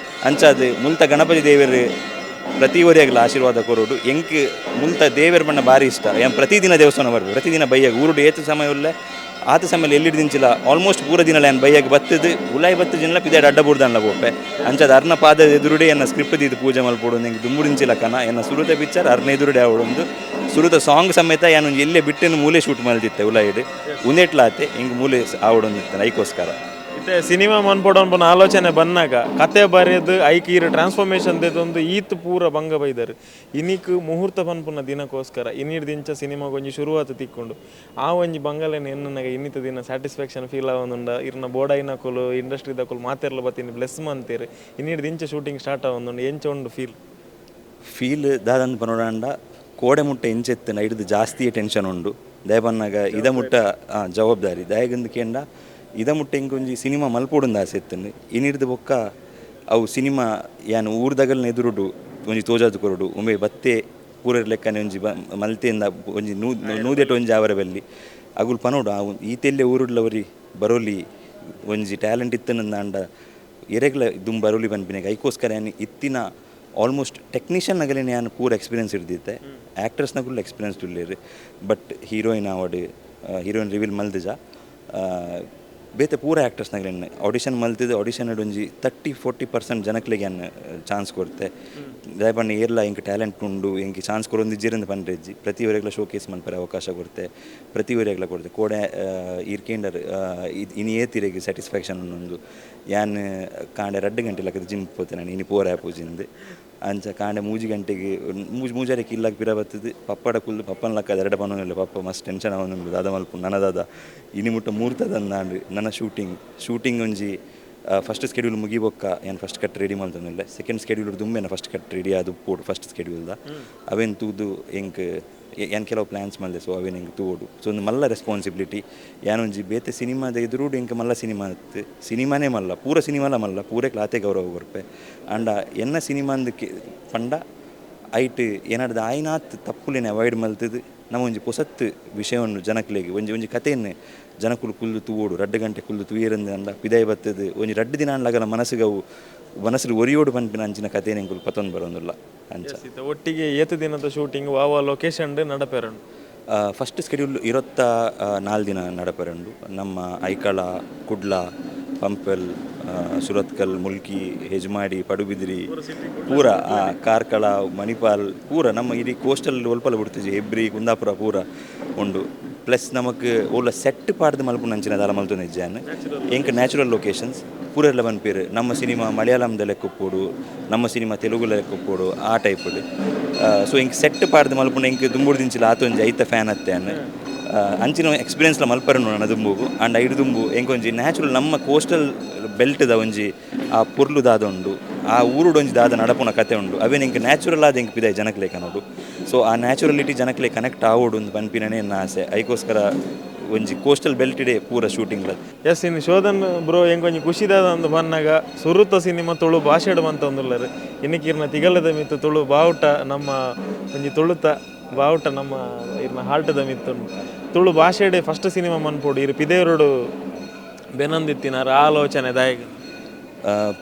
ಅಂಚಾದ್ ಮುಲ್ತ ಗಣಪತಿ ದೇವರು ಪ್ರತಿ ಒರಿಯಾಗಲ ಆಶೀರ್ವಾದ ಕೊರೊಡು. ಎಂಕ್ ಮುಲ್ತ ದೇವೆರ್ ಬಣ್ಣ ಭಾರಿ ಇಷ್ಟ. ಏನ್ ಪ್ರತಿದಿನ ದೇವಸ್ಥಾನ ಬರ್ಬೇಕು, ಪ್ರತಿದಿನ ಬಯ್ಯಾಗ ಊರುಡು ಏತು ಸಮಯ ಉಲ್ಲೆ. ಆತ ಸಮಯ ಎಲ್ಲಿಡ್ದಿಂಚಿಲ್ಲ ಆಲ್ಮೋಸ್ಟ್ ಪೂರ ದಿನ ಯಾನ್ ಬೈಯಾಗ ಬತ್ತದು ಉಲಾಯಿ ಬತ್ತು ಜಿನ್ಲ ಪಿದಾಡ್ ಅಡ್ಡ ಬುಡ್ದನ್ಲ ಬೋಪೆ. ಅಂಚದ ಅರ್ನ ಪಾದ ಎದುರುಡೆ ಎನ್ನ ಸ್ಕ್ರಿಪ್ಟ್ ದೀದ್ ಪೂಜೆ ಮಲ್ಪೊಡು, ಎಂಕ್ ದುಂಬುಡಿಂಚಿಲ ಕನ. ಎನ್ನ ಸುರುತ ಪಿಕ್ಚರ್ ಅರ್ನ ಎದುರುಡೆ ಆವೊಡೊಂದು ಸುರುತ ಸಾಂಗ್ ಸಮೇತ ಯಾನ್ ಒಂಜಿ ಎಲ್ಲೆ ಬಿಟ್ಟೆನ್ ಮೂಲೆ ಶೂಟ್ ಮಲ್ದಿತ್ತೆ ಉಲಾಯಿಡ್ ಉಂದೆಟ್ಲಾತೆ ಎಂಕ್ ಮೂಲೆ ಆವೊಡೊಂದಿತ್ತೆ ಐಕೋಸ್ಕರ. ಇತ್ತೆ ಸಿನಿಮಾ ಮನ್ಪೊಡು ಆಲೋಚನೆ ಬನ್ನಾಗ ಕತೆ ಬರೆದು ಐಕ್ ಈರ್ ಟ್ರಾನ್ಸ್ಫಾರ್ಮೇಶನ್ ದೆತೊಂದು ಈತ್ ಪೂರ ಬಂಗ ಬೈದರ್. ಇನಿಕ್ ಮುಹೂರ್ತ ಪನ್ಪುನ ದಿನಕ್ಕೋಸ್ಕರ ಇನ್ನಿಡ್ ದಿಂಚ ಸಿನಿಮಾಗ್ ಒಂಜಿ ಶುರುವಾತ್ ತಿಕ್ಕೊಂಡು ಆ ಒಂಜಿ ಬಂಗಲೆನ್ ಎನ್ನುನಗ ಇನ್ನಿತ ದಿನ ಸ್ಯಾಟಿಸ್ಫ್ಯಾಕ್ಷನ್ ಫೀಲ್ ಆವೊಂದುಂಡ? ಇರ್ನ ಬೋಡೈನಕುಲು ಇಂಡಸ್ಟ್ರಿದಕುಲು ಮಾತೆರ್ಲ ಬತ್ತಿನ ಬ್ಲೆಸ್ ಮಂತೇರು. ಇನ್ನಿಡ್ ದಿಂಚ ಶೂಟಿಂಗ್ ಸ್ಟಾರ್ಟ್ ಆವೊಂದುಂಡು, ಎಂಚ ಉಂಡು ಫೀಲ್? ಫೀಲ್ ದಾದಂದ್ ಪನೊಡಾಂಡ ಕೋಡೆ ಮುಟ್ಟ ಎಂಚೆತ್ತನ ಐಡ್ದು ಜಾಸ್ತಿ ಟೆನ್ಷನ್ ಉಂಡು. ದಯಪನ್ನಾಗ ಇದ ಮುಟ್ಟ ಜವಾಬ್ದಾರಿ ದಯಗಂದು ಕೇಂಡ ಇದ ಮುಟ್ಟ ಇಂಕೊಂಜಿ ಸಿನಿಮಾ ಮಲ್ಪೊಡುಂದು ಆಸೆ ಇತ್ತಂದು. ಇನಿಡ್ದು ಬೊಕ್ಕ ಅವು ಸಿನಿಮಾ ಯಾನ್ ಊರ್ದಗಲ್ನ ಎದುರುಡು ಒಂಜಿ ತೋಜಾದ್ ಕೊರೊಡು. ಉಮೆ ಬತ್ತೆ ಪೂರರ್ ಲೆಕ್ಕನೆ ಒಂಜಿ ಮಲ್ತೆಯಿಂದ ಒಂಜಿ ನೂದೆಟ್ ಒಂಜಿ ಆವರ ಬಲ್ಲಿ ಅಗುಲ್ ಪನೋಡು. ಆ ಈತೆಲ್ಲೆ ಊರುಡ್ಲವರಿ ಬರೋಲಿ ಒಂಜಿ ಟ್ಯಾಲೆಂಟ್ ಇತ್ತನಂದಾಂಡ ಎರೆಗ್ಲ ದುಂಬು ಬರೋಲಿ ಪನ್ಪಿನಾಗ ಐಕೋಸ್ಕರ ಯಾನ್ ಇತ್ತಿನ ಆಲ್ಮೋಸ್ಟ್ ಟೆಕ್ನಿಷಿಯನ್ ನಗಲೇನೆ ಯಾನ್ ಪೂರ ಎಕ್ಸ್ಪೀರಿಯನ್ಸ್ ಹಿಡ್ದಿತ್ತೆ. ಆ್ಯಕ್ಟರ್ಸ್ನಗುಲ್ ಎಕ್ಸ್ಪೀರಿಯನ್ಸ್ ತುಲ್ಲೇರು, ಬಟ್ ಹೀರೋಯಿನ್ ಆವಡ್ ಹೀರೋಯಿನ್ ರಿವೀಲ್ ಮಲ್ದಿಜ. ಬೇತೆ ಪೂರ ಆ್ಯಕ್ಟರ್ಸ್ನಗಲೇನೆ ಆಡಿಷನ್ ಮಲ್ತಿದ್ದು. ಆಡಿಷನ್ ಒಂಜಿ 30-40% ಜನಕ್ಲೆಗ್ ಯಾನ್ ಚಾನ್ಸ್ ಕೊರ್ತೆ. ದಾಯೆ ಏರ್ಲ ಇಂಕ್ ಟ್ಯಾಲೆಂಟ್ ಉಂಡು ಎಂಕ್ ಚಾನ್ಸ್ ಕೊರೊಂದಿಜ್ಜೆರಂದು ಪನ್ರೆಜ್ಜಿ. ಪ್ರತಿ ಒರೆಗ್ಲ ಶೋ ಕೇಸ್ ಮನ್ಪರೆ ಅವಕಾಶ ಕೊರ್ತೆ, ಪ್ರತಿ ಒರೆಗ್ಲ ಕೊರ್ತೆ. ಕೋಡೆ ಈರ್ ಕೇಂಡರ್ ಇನಿ ಏತಿರೆಗ್ ಸ್ಯಾಟಿಸ್ಫ್ಯಾಕ್ಷನ್ ಉಂಡು. ಯಾನ್ ಕಾಂಡೆ 2 ಗಂಟೆ ಲಕ್ಕದ ಜಿಮ್ ಪೋತೆ ನಾನು ಇನಿ ಪೋರೆ ಆಪುಜಿಂದು. ಅಂಚ ಕಾಂಡೆ 3 ಗಂಟೆಗೆ ಮೂಜಾರಕ್ಕೆ ಇಲ್ಲಾಗ ಪಿರ ಬತ್ತದು ಪಪ್ಪಡ ಕುಲ್ದು ಪಪ್ಪನ ಲಕ್ಕ ಎರಡು ಪನ್ನೊಂದಿಲ್ಲ. ಪಪ್ಪ ಮಸ್ತ್ ಟೆನ್ಷನ್ ಆವೊಂದುಂಡು ದಾದ ಮಲ್ಪು ನನ ದಾದ ಇನಿ ಮುಟ್ಟ ಮೂರ್ತದಂದಾಂಡ್. ನನ್ನ ಶೂಟಿಂಗ್ ಶೂಟಿಂಗ್ ಒಂಜಿ ಫಸ್ಟ್ ಸ್ಕೆಡ್ಯೂಲ್ ಮುಗಿಬೊಕ್ಕ ಯಾನ್ ಫಸ್ಟ್ ಕಟ್ ರೆಡಿ ಮಲ್ತೊಂದುಲ್ಲೆ. ಸೆಕೆಂಡ್ ಸ್ಕೆಡ್ಯೂಲ್ ದುಂಬೆನ ಫಸ್ಟ್ ಕಟ್ ರೆಡಿ ಆದ್ ಉಪ್ಪೊಡು ಫಸ್ಟ್ ಸ್ಕೆಡ್ಯೂಲ್ದ. ಅವೇನು ತೂದು ಎಂಕ್ ಯಾನ್ ಕೆಲವು ಪ್ಲ್ಯಾನ್ಸ್ ಮಲ್ದೆ. ಸೊ ಅವೇನು ಎಂಕ್ ತೂವೊಡು. ಸೊ ಒಂದು ಮಲ್ಲ ರೆಸ್ಪಾನ್ಸಿಬಿಲಿಟಿ. ಯಾನೊಂಜಿ ಬೇತೆ ಸಿನಿಮಾದ ಎದುರುಡು ಎಂಕ್ ಮಲ್ಲ ಸಿನಿಮಾ ಇತ್ತು. ಸಿನಿಮಾನೇ ಮಲ್ಲ, ಪೂರ ಸಿನಿಮಾಲ ಮಲ್ಲ, ಪೂರ ಆತೆ ಗೌರವ ಕೊರ್ಪೆ. ಆಂಡ ಎನ್ನ ಸಿನಿಮಾಂದು ಪಂಡ ಐಟ್ ಏನಾಡ್ದು ಆಯ್ನಾತ್ ತಪ್ಪುಲೇನೆ ಅವಾಯ್ಡ್ ಮಲ್ತದು ನಮ್ಮ ಒಂಜಿ ಪೊಸತ್ತು ವಿಷಯವನ್ನು ಜನಕ್ಲೆಗ್ ಒಂಜಿ ಒಂಜಿ ಕಥೆಯನ್ನು ಜನಕುಲು ಕುಲ್ದು ತೂವೋಡು. 2 ಗಂಟೆ ಕುಲ್ದು ತೂಯರಂದು ಅಂಡ ಪಿದಾಯಿ ಬತ್ತದು ಒಂಜಿ 2 ದಿನ ಅನ್ಲಗಲ ಮನಸ್ಸಿಗವು ಮನಸ್ಸು ಒರಿಯೋಡು ಪನ್ಪಿನ ಅಂಚಿನ ಕಥೆನ ಎಂಕುಲು ಪತ್ತೊಂದು ಬರೋದಿಲ್ಲ ಅಂಚ. ಒಟ್ಟಿಗೆ ಏತು ದಿನದ ಶೂಟಿಂಗ್ ವಾವ ಲೊಕೇಶನ್ ನಡಪೆರುಂಡು? ಫಸ್ಟ್ ಸ್ಕೆಡ್ಯೂಲ್ 24 ದಿನ ನಡಪೆರುಂಡು. ನಮ್ಮ ಐಕಳ, ಕುಡ್ಲ, ಪಂಪೆಲ್, ಸುರತ್ಕಲ್, ಮುಲ್ಕಿ, ಹೆಜ್ಮಾಡಿ, ಪಡುಬಿದ್ರಿ, ಪೂರ ಕಾರ್ಕಳ, ಮಣಿಪಾಲ್ ಪೂರ ನಮ್ಮ ಇಡೀ ಕೋಸ್ಟಲ್ ಒಲ್ಪಲ ಬಿಡ್ತಿಜಿ, ಹೆಬ್ರಿ, ಕುಂದಾಪುರ ಪೂರ ಉಂಡು. ಪ್ಲಸ್ ನಮಕ್ ಓಲ ಸೆಟ್ ಪಾಡ್ದು ಮಲ್ಪುನ ಅಂಚಿನ ದಾಲ ಮಲ್ತೊಂದು ಇಜ್ಜಾನ್. ಎಂಕ್ ನ್ಯಾಚುರಲ್ ಲೊಕೇಶನ್ಸ್ ಪೂರೆಲ್ಲ ಪನ್ಪೇರು. ನಮ್ಮ ಸಿನಿಮಾ ಮಲಯಾಳಂದ ಲೆಕ್ಕ ಉಪ್ಪೋಡು, ನಮ್ಮ ಸಿನಿಮಾ ತೆಲುಗು ಲೆಕ್ಕ ಉಪ್ಪೋಡು ಆ ಟೈಪುಡು. ಸೊ ಎಂಕ್ ಸೆಟ್ ಪಾಡ್ದು ಮಲ್ಪುನ ಎಂಕ್ ದುಂಬುಡು ದಿಂಚಿಲ ಆತೊಂಜಿ ಐತ ಫ್ಯಾನ್ ಅತ್ತೆ ಅನ್ ಅಂಚಿನ ಎಕ್ಸ್ಪೀರಿಯನ್ಸ್ಲ ಮಲ್ಪರೆ ನನ್ನ ದುಂಬುಗು. ಆಂಡ್ ಐಡು ದುಂಬು ಎಂಕೊಂಜಿ ನ್ಯಾಚುರಲ್ ನಮ್ಮ ಕೋಸ್ಟಲ್ ಬೆಲ್ಟ್ದ ಒಂಜಿ ಆ ಪೊರ್ಲು ದಾದ ಉಂಡು, ಆ ಊರುಡೊಂಜಿ ದಾದ ನಡಪುನ ಕತೆ ಉಂಡು. ಅವೇನು ಎಂಕ್ ನ್ಯಾಚುರಲ್ ಆದ ಎಂಕ್ ಪಿದಾಯಿ ಜನಕ್ಲೆ ಕನೋಡು. ಸೊ ಆ ನ್ಯಾಚುರಲಿಟಿ ಜನಕ್ಲೆ ಕನೆಕ್ಟ್ ಆವೋಡು ಒಂದು ಪನ್ಪಿನನೇ ಎನ್ನ ಆಸೆ. ಐಕೋಸ್ಕರ ಒಂಜಿ ಕೋಸ್ಟಲ್ ಬೆಲ್ಟಿಡೆ ಪೂರ ಶೂಟಿಂಗ್. ಎಸ್, ಇನ್ನು ಶೋಧನ್ ಬ್ರೋ ಎಂಕೊಂಜಿ ಖುಷಿದಾದ ಒಂದು ಬನ್ನಾಗ ಸುರುತ ಸಿನಿಮಾ ತುಳು ಭಾಷೆಡ್ ಮಂತೊಂದುಲ್ಲರು. ಇನ್ನಿಕಿರ್ನ ತಿಗಲದ ಮಿತ್ತು ತುಳು ಬಾವುಟ, ನಮ್ಮ ಒಂಜಿ ತುಳುತ ಬಾವುಟ ನಮ್ಮ ಇರ್ನ ಹಾಲ್ಟದ ಮಿತ್ತುಂಡು. ತುಳು ಭಾಷೆಡೆ ಫಸ್ಟ್ ಸಿನಿಮಾ ಮನ್ಪೋಡು ಇರು ಪಿದೇರುಡು ಬೆನೊಂದಿತ್ತಿನಾರ ಆಲೋಚನೆ ದಾಯಗ?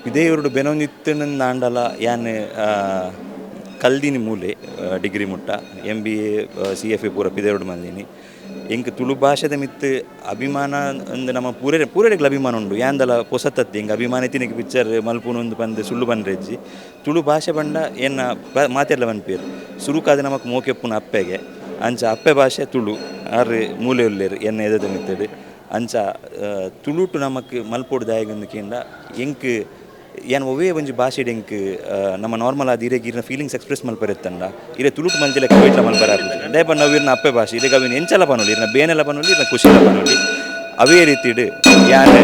ಪಿದೇರುಡು ಬೆನೊಂದಿತ್ತಿನ ಆಂಡಲ ಯಾನ್ ಕಲ್ದಿನಿ ಮೂಲೆ ಡಿಗ್ರಿ ಮುಟ್ಟ MBA CFA ಪೂರ ಪಿದೇರುಡು ಮಂದಿನಿ. ಎಂಕ್ ತುಳು ಭಾಷೆದ ಮಿತ್ತು ಅಭಿಮಾನ ಅಂದ್ ನಮ್ಮ ಪೂರೆರೆಗ್ಲ ಅಭಿಮಾನ ಉಂಡು. ಯಾಂದಲ ಪೊಸತತ್ತಿ ಎಂಕ್ ಅಭಿಮಾನ ಇತ್ತಿನಕ್ಕೆ ಪಿಕ್ಚರ್ ಮಲ್ಪುನು ಒಂದು ಪಂದ್ ಸುಳ್ಳು ಪನ್ರೆಜ್ಜಿ. ತುಳು ಭಾಷೆ ಪಂಡ ಎನ್ನ ಮಾತೆರ್ಲ ಪನ್ಪೇರು ಸುರುಕಾದ ನಮಕ್ ಮೋಕೆಪ್ಪುನ ಅಪ್ಪೆಗೆ. ಅಂಚ ಅಪ್ಪೆ ಭಾಷೆ ತುಳು ಆರು ಮೂಲೆ ಉಲ್ಲೇರು ಎನ್ನ ಎದದ ಮಿತ್ತಡು. ಅಂಚ ತುಳುಟು ನಮಕ್ ಮಲ್ಪೊಡು ದಾಯಗಂದು ಕೇಂಡ ಎಂಕ್ ಯಾನ್ ಒವ್ವೇ ಒಂಜಿ ಭಾಷೆಡ್ ಎಂಕ್ ನಮ್ಮ ನಾರ್ಮಲ್ ಆದ್ ಇರೆಗ್ ಇರ್ನ ಫೀಲಿಂಗ್ಸ್ ಎಕ್ಸ್ಪ್ರೆಸ್ ಮಲ್ಪರೆ ಇತ್ತಂಡ ಇರೆ ತುಳುಟು ಮಲ್ತಿಲೆಕ್ಕ ವೈಟ್ಲ ಮಲ್ಪರೆ ಆಪುಜಿ. ದಾಯೆ ಪಂಡ ಅವು ಇರ್ನ ಅಪ್ಪೆ ಭಾಷೆ. ಇರೆಗ್ ಅವಿನ ಎಂಚಲ ಪನೊಲಿ, ಇರ್ನ ಬೇನೆಲ ಪನೊಲಿ, ಇರ್ನ ಖುಷಿಲ ಪನೊಲಿ. ಅವೇ ರೀತಿಡ್ ಯಾನ್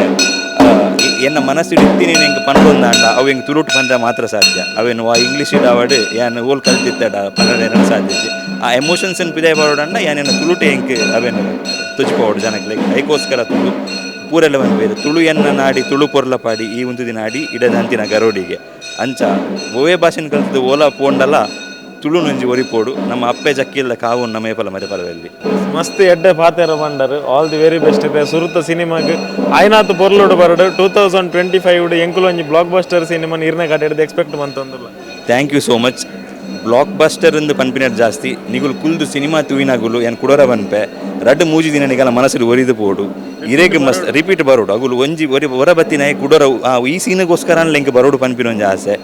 ಎನ್ನ ಮನಸ್ಸಿಡ್ ಇತ್ತಿನೇನು ಎಂಕ್ ಪನೊಂದಾಂಡ ಅವು ಎಂಕ್ ತುಳುಟು ಪಂಡ ಮಾತ್ರ ಸಾಧ್ಯ. ಅವೇನು ವಾ ಇಂಗ್ಲೀಷ್ ಆವಡ್ ಯಾನ್ ಓಲ್ ಕಲ್ತಿತ್ತಡ ಪನರೆ ಸಾಧ್ಯ ಇಜ್ಜಿ. ಆ ಎಮೋಷನ್ಸ್ ಪಿದಾಯಿ ಬರೋಡಂಡ ಯಾನ್ ಎನ್ನ ತುಳುಟೆ ಎಂಕ್ ಅವೇನು ತೊಜಿಪೋಡು ಜನಕ್ಲೆಗ್. ಐಕೋಸ್ಕರ ತುಳು ಪೂರೆಲ್ಲ ಪನ್ಪೆರ್ ತುಳು ಎನ್ನ ನಾಡಿ ತುಳು ಪೊರ್ಲ ಪಾಡಿ ಈ ಒಂದು ದಿನ ಅಡಿ ಇಡದಂತಿನ ಗರೋಡಿಗೆ. ಅಂಚ ಒವ್ವೇ ಭಾಷೆನ್ ಕಲ್ತದ್ದು ಓಲ ಪೋಂಡಲ ತುಳುನೊಂಜಿ ಒರಿಪೋಡು. ನಮ್ಮ ಅಪ್ಪೆ ಜಕ್ಕಿಲ್ಲ ಕಾವು ನಮ್ಮ ಏಪಲ ಮರೆಪಲವೆಲ್ಲಿ. ಮಸ್ತ್ ಎಡ್ಡೆ ಪಾತೆರ ಪಂಡರು. ಆಲ್ the very best ಇದೆ ಸುರುತ ಸಿನಿಮಾಗ್ ಆಯ್ನಾತ್ ಪೊರ್ಲುಡು ಬರಡು. 2025 ಎಂಕುಲು ಒಂಜಿ ಬ್ಲಾಕ್ ಬಸ್ಟರ್ ಸಿನಿಮಾ ಇರ್ನ ಕಡೆಡ್ದು ಎಕ್ಸ್ಪೆಕ್ಟ್ ಮಂತೊಂದುಲ್ಲ. Thank you so much. Blockbuster ಇಂದು ಪನ್ಪಿನಟ್ ಜಾಸ್ತಿ ನಿಗುಲು ಕುಲ್ದು ಸಿನಿಮಾ ತೂವಿನಗುಲು ಏನ್ ಕುಡೋರ ಪನ್ಪೆ ರಡ್ಡ್ ಮೂಜಿ ದಿನ ನಿಗಲ ಮನಸ್ಸು ಒರಿದು ಪೋಡು ಇರೆಗ್ ಮಸ್ತ್ ರಿಪೀಟ್ ಬರೋಡು ಅಗುಲು ಒಂಜಿ ಒರಿ ಹೊರ ಬತ್ತಿನ ಕುಡೋರ ಈ ಸೀನ್ಗೋಸ್ಕರ ಎಂಕ್ ಬರೋಡು ಪನ್ಪಿನ ಒಂಜಿ ಆಸೆ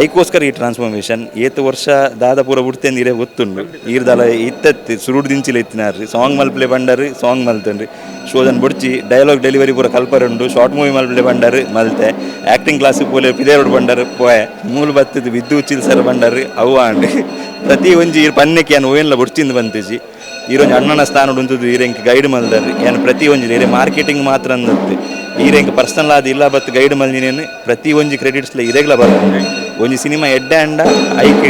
ಐಕೋಸ್ಕರ ಈ ಟ್ರಾನ್ಸ್ಫಾರ್ಮೇಷನ್ ಏತ್ ವರ್ಷ ದಾದ ಪೂರ ಬುಡ್ತೇಂದು ಇರೆ ಗೊತ್ತುಂಡು ಈರ್ದಲ ಇತ್ತತ್ತಿ ಸುರುಡು ದಿಂಚಿಲ ಇತ್ತಿನಾರ್ರಿ song ಮಲ್ಪ್ಲೆ ಬಂಡರ್ song ಮಲ್ತನ್ರಿ Shodhan ಬುಡ್ಚಿ dialogue delivery ಪೂರ ಕಲ್ಪರುಂಡು ಶಾರ್ಟ್ ಮೂವಿ ಮಲ್ಪ್ಲೆ ಬಂಡರ್ ಮಲ್ತೆ ಆ್ಯಕ್ಟಿಂಗ್ ಕ್ಲಾಸ್ ಪೋಲೆ ಪಿದೇರೋಡು ಬಂಡರ್ ಪೋಯೆ ಮೂಲು ಬತ್ತದು ವಿದ್ದು ಉಚ್ಚಿಲ್ ಸರ್ ಬಂಡರ್ ಅವು ಆಂಡ್ ಪ್ರತಿ ಒಂಜಿ ಈರ್ ಪನ್ನೆಕ್ಕೆ ಯಾನ್ ಓಯನ್ಲ ಬುಡ್ಚಿಂದು ಬಂತಿಜಿ ಈರೊಂಜಿ ಅಣ್ಣನ ಸ್ಥಾನ ಉಂತುದು ಈರೆಂಕ್ ಗೈಡ್ ಮಲ್ದರ್ ಯಾನ್ ಪ್ರತಿ ಒಂಜಿ ಈರೆ ಮಾರ್ಕೆಟಿಂಗ್ ಮಾತ್ರ ಅಂದತ್ತು ಈರೆಂಕ್ ಪರ್ಸನಲ್ ಆದ ಇಲ್ಲ ಬತ್ತು ಗೈಡ್ ಮಲ್ದಿನೇನು ಪ್ರತಿ ಒಂಜಿ ಕ್ರೆಡಿಟ್ಸ್ಲ ಇರೆಗ್ಲ ಬರ್ಪುಂಡು ಒಂಜಿ ಸಿನಿಮಾ ಎಡ್ಡೆ ಅಂಡ ಐಕ್